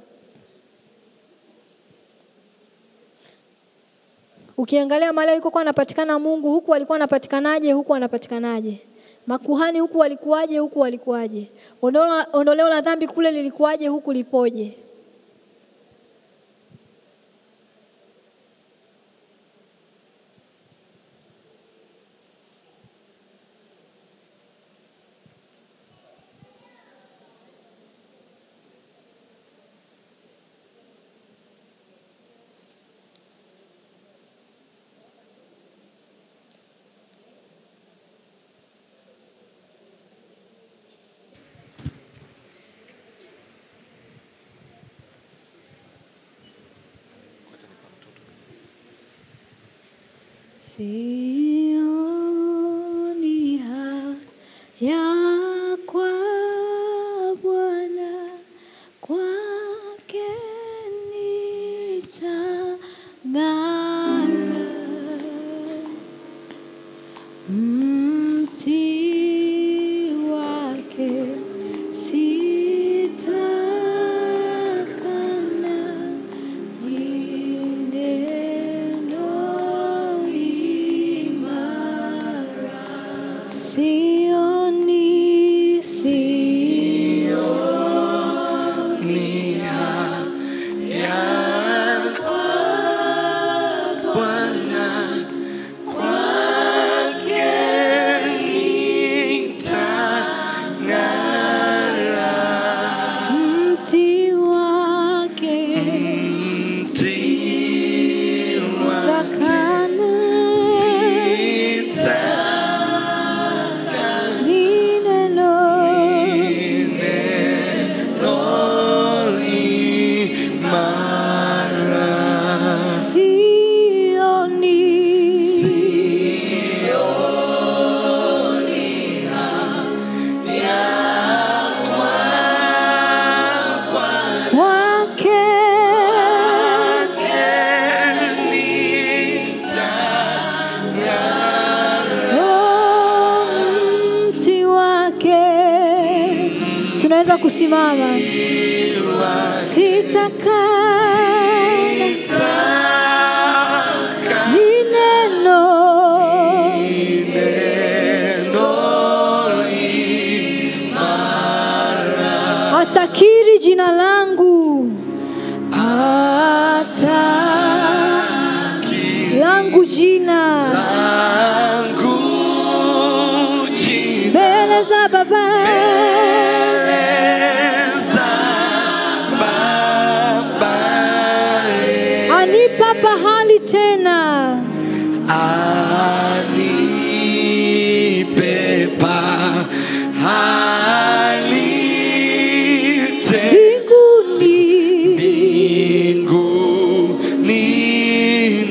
Ukiangalia mahali alikokuwa anapatikana Mungu, huku alikuwa anapatikanaje, huku anapatikanaje? Makuhani huku walikuwaje, huku walikuwaje? Ondoleo la dhambi kule lilikuwaje, huku lipoje? Sioni haya kwa Bwana, kwake nitang'ara. Mti wake sitakana, ni neno imara. Sioni, sioni haya kwa Bwana, kwake nitang'ara. Mti wake Mti wake sitakana, sitakana, ni neno neno imara. Sioni, Sioni haya kwa Bwana, kwake kwake nitang'ara. Oh, mti wake tunaweza kusimama. Sitakana, ni neno atakiri jina langu, ata langu jina mbele za Baba, anipa pahali tena, Anipe pahali tena mbinguni mbinguni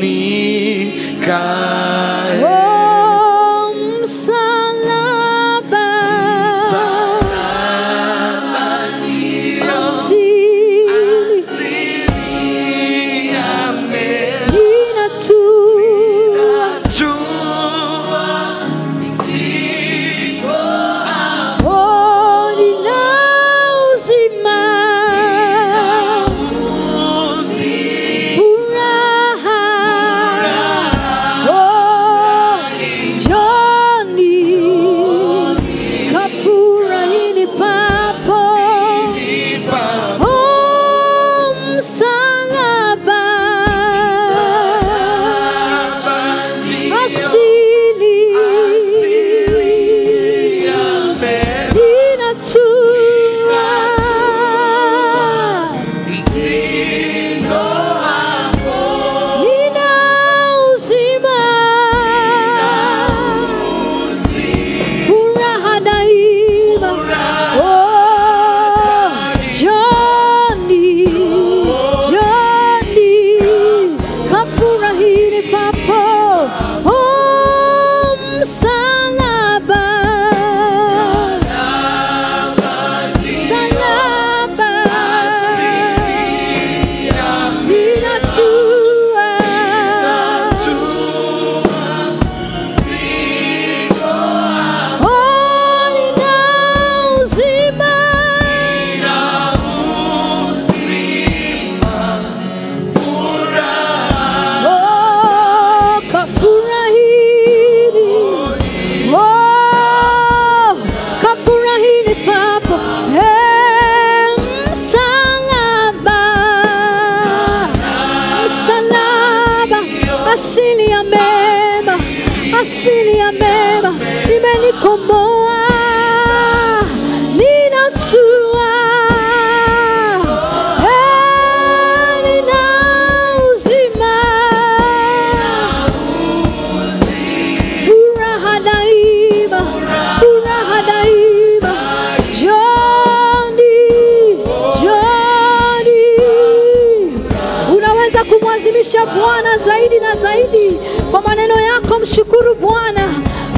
nikae. Oh, msalaba Msalaba ndio asili asili ya mema. inatua, Jua mzigo oh, nina uzima, uzima. furaha. Oh, njoni kafurahini papo. Oh, msalaba asili inatua, nina uzima, furaha daima. Oh, njoni, njoni kafurahini papo. Oh, msalaba, msalaba inatua, oh, nina uzima, oh, kafurahini, oh, kafurahini papo. Eh, msalaba, msalaba asili ya mema, asili ya mema imenikomboa, ninatua, eh, nina uzima, furaha daima, furaha daima. Njoni, njoni, unaweza Ongeza kumwazimisha Bwana zaidi na zaidi. Kwa maneno yako mshukuru Bwana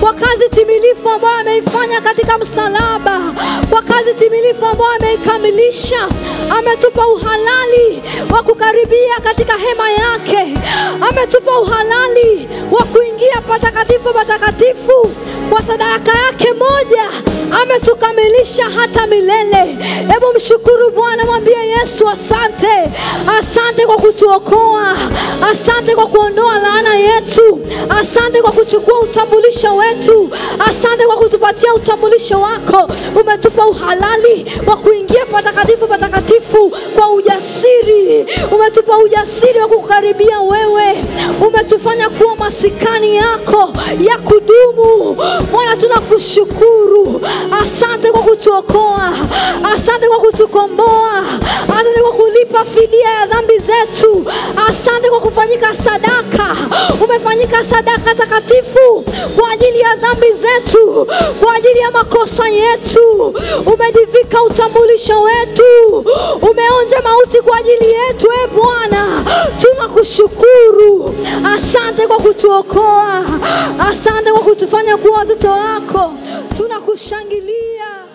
kwa kazi timilifu ambayo ameifanya katika msalaba, kwa kazi timilifu ambayo ameikamilisha. Ametupa uhalali wa kukaribia katika hema yake, ametupa uhalali wa kuingia patakatifu patakatifu. Kwa sadaka yake moja ametukamilisha hata milele. Hebu mshukuru Bwana, mwambie Yesu asante. Asante kwa kutuokoa, asante kwa kuondoa laana yetu, asante kwa kuchukua utambulisho wetu, asante kwa kutupatia utambulisho wako. Umetupa uhalali wa kuingia patakatifu patakatifu kwa ujasiri. Umetupa ujasiri wa kukukaribia wewe. Umetufanya kuwa masikani yako ya kudumu. Bwana, tunakushukuru. Asante kwa kutuokoa, asante kwa kutukomboa, asante kwa kulipa fidia ya dhambi zetu, asante kwa kufanyika sadaka. Umefanyika sadaka takatifu kwa ajili ya dhambi zetu, kwa ajili ya makosa yetu. Umejivika utambulisho wetu, umeonja mauti kwa ajili yetu. E Bwana, tunakushukuru. Asante kwa kutuokoa, asante kwa kutufanya kuwa watoto wako. Tunakushangilia.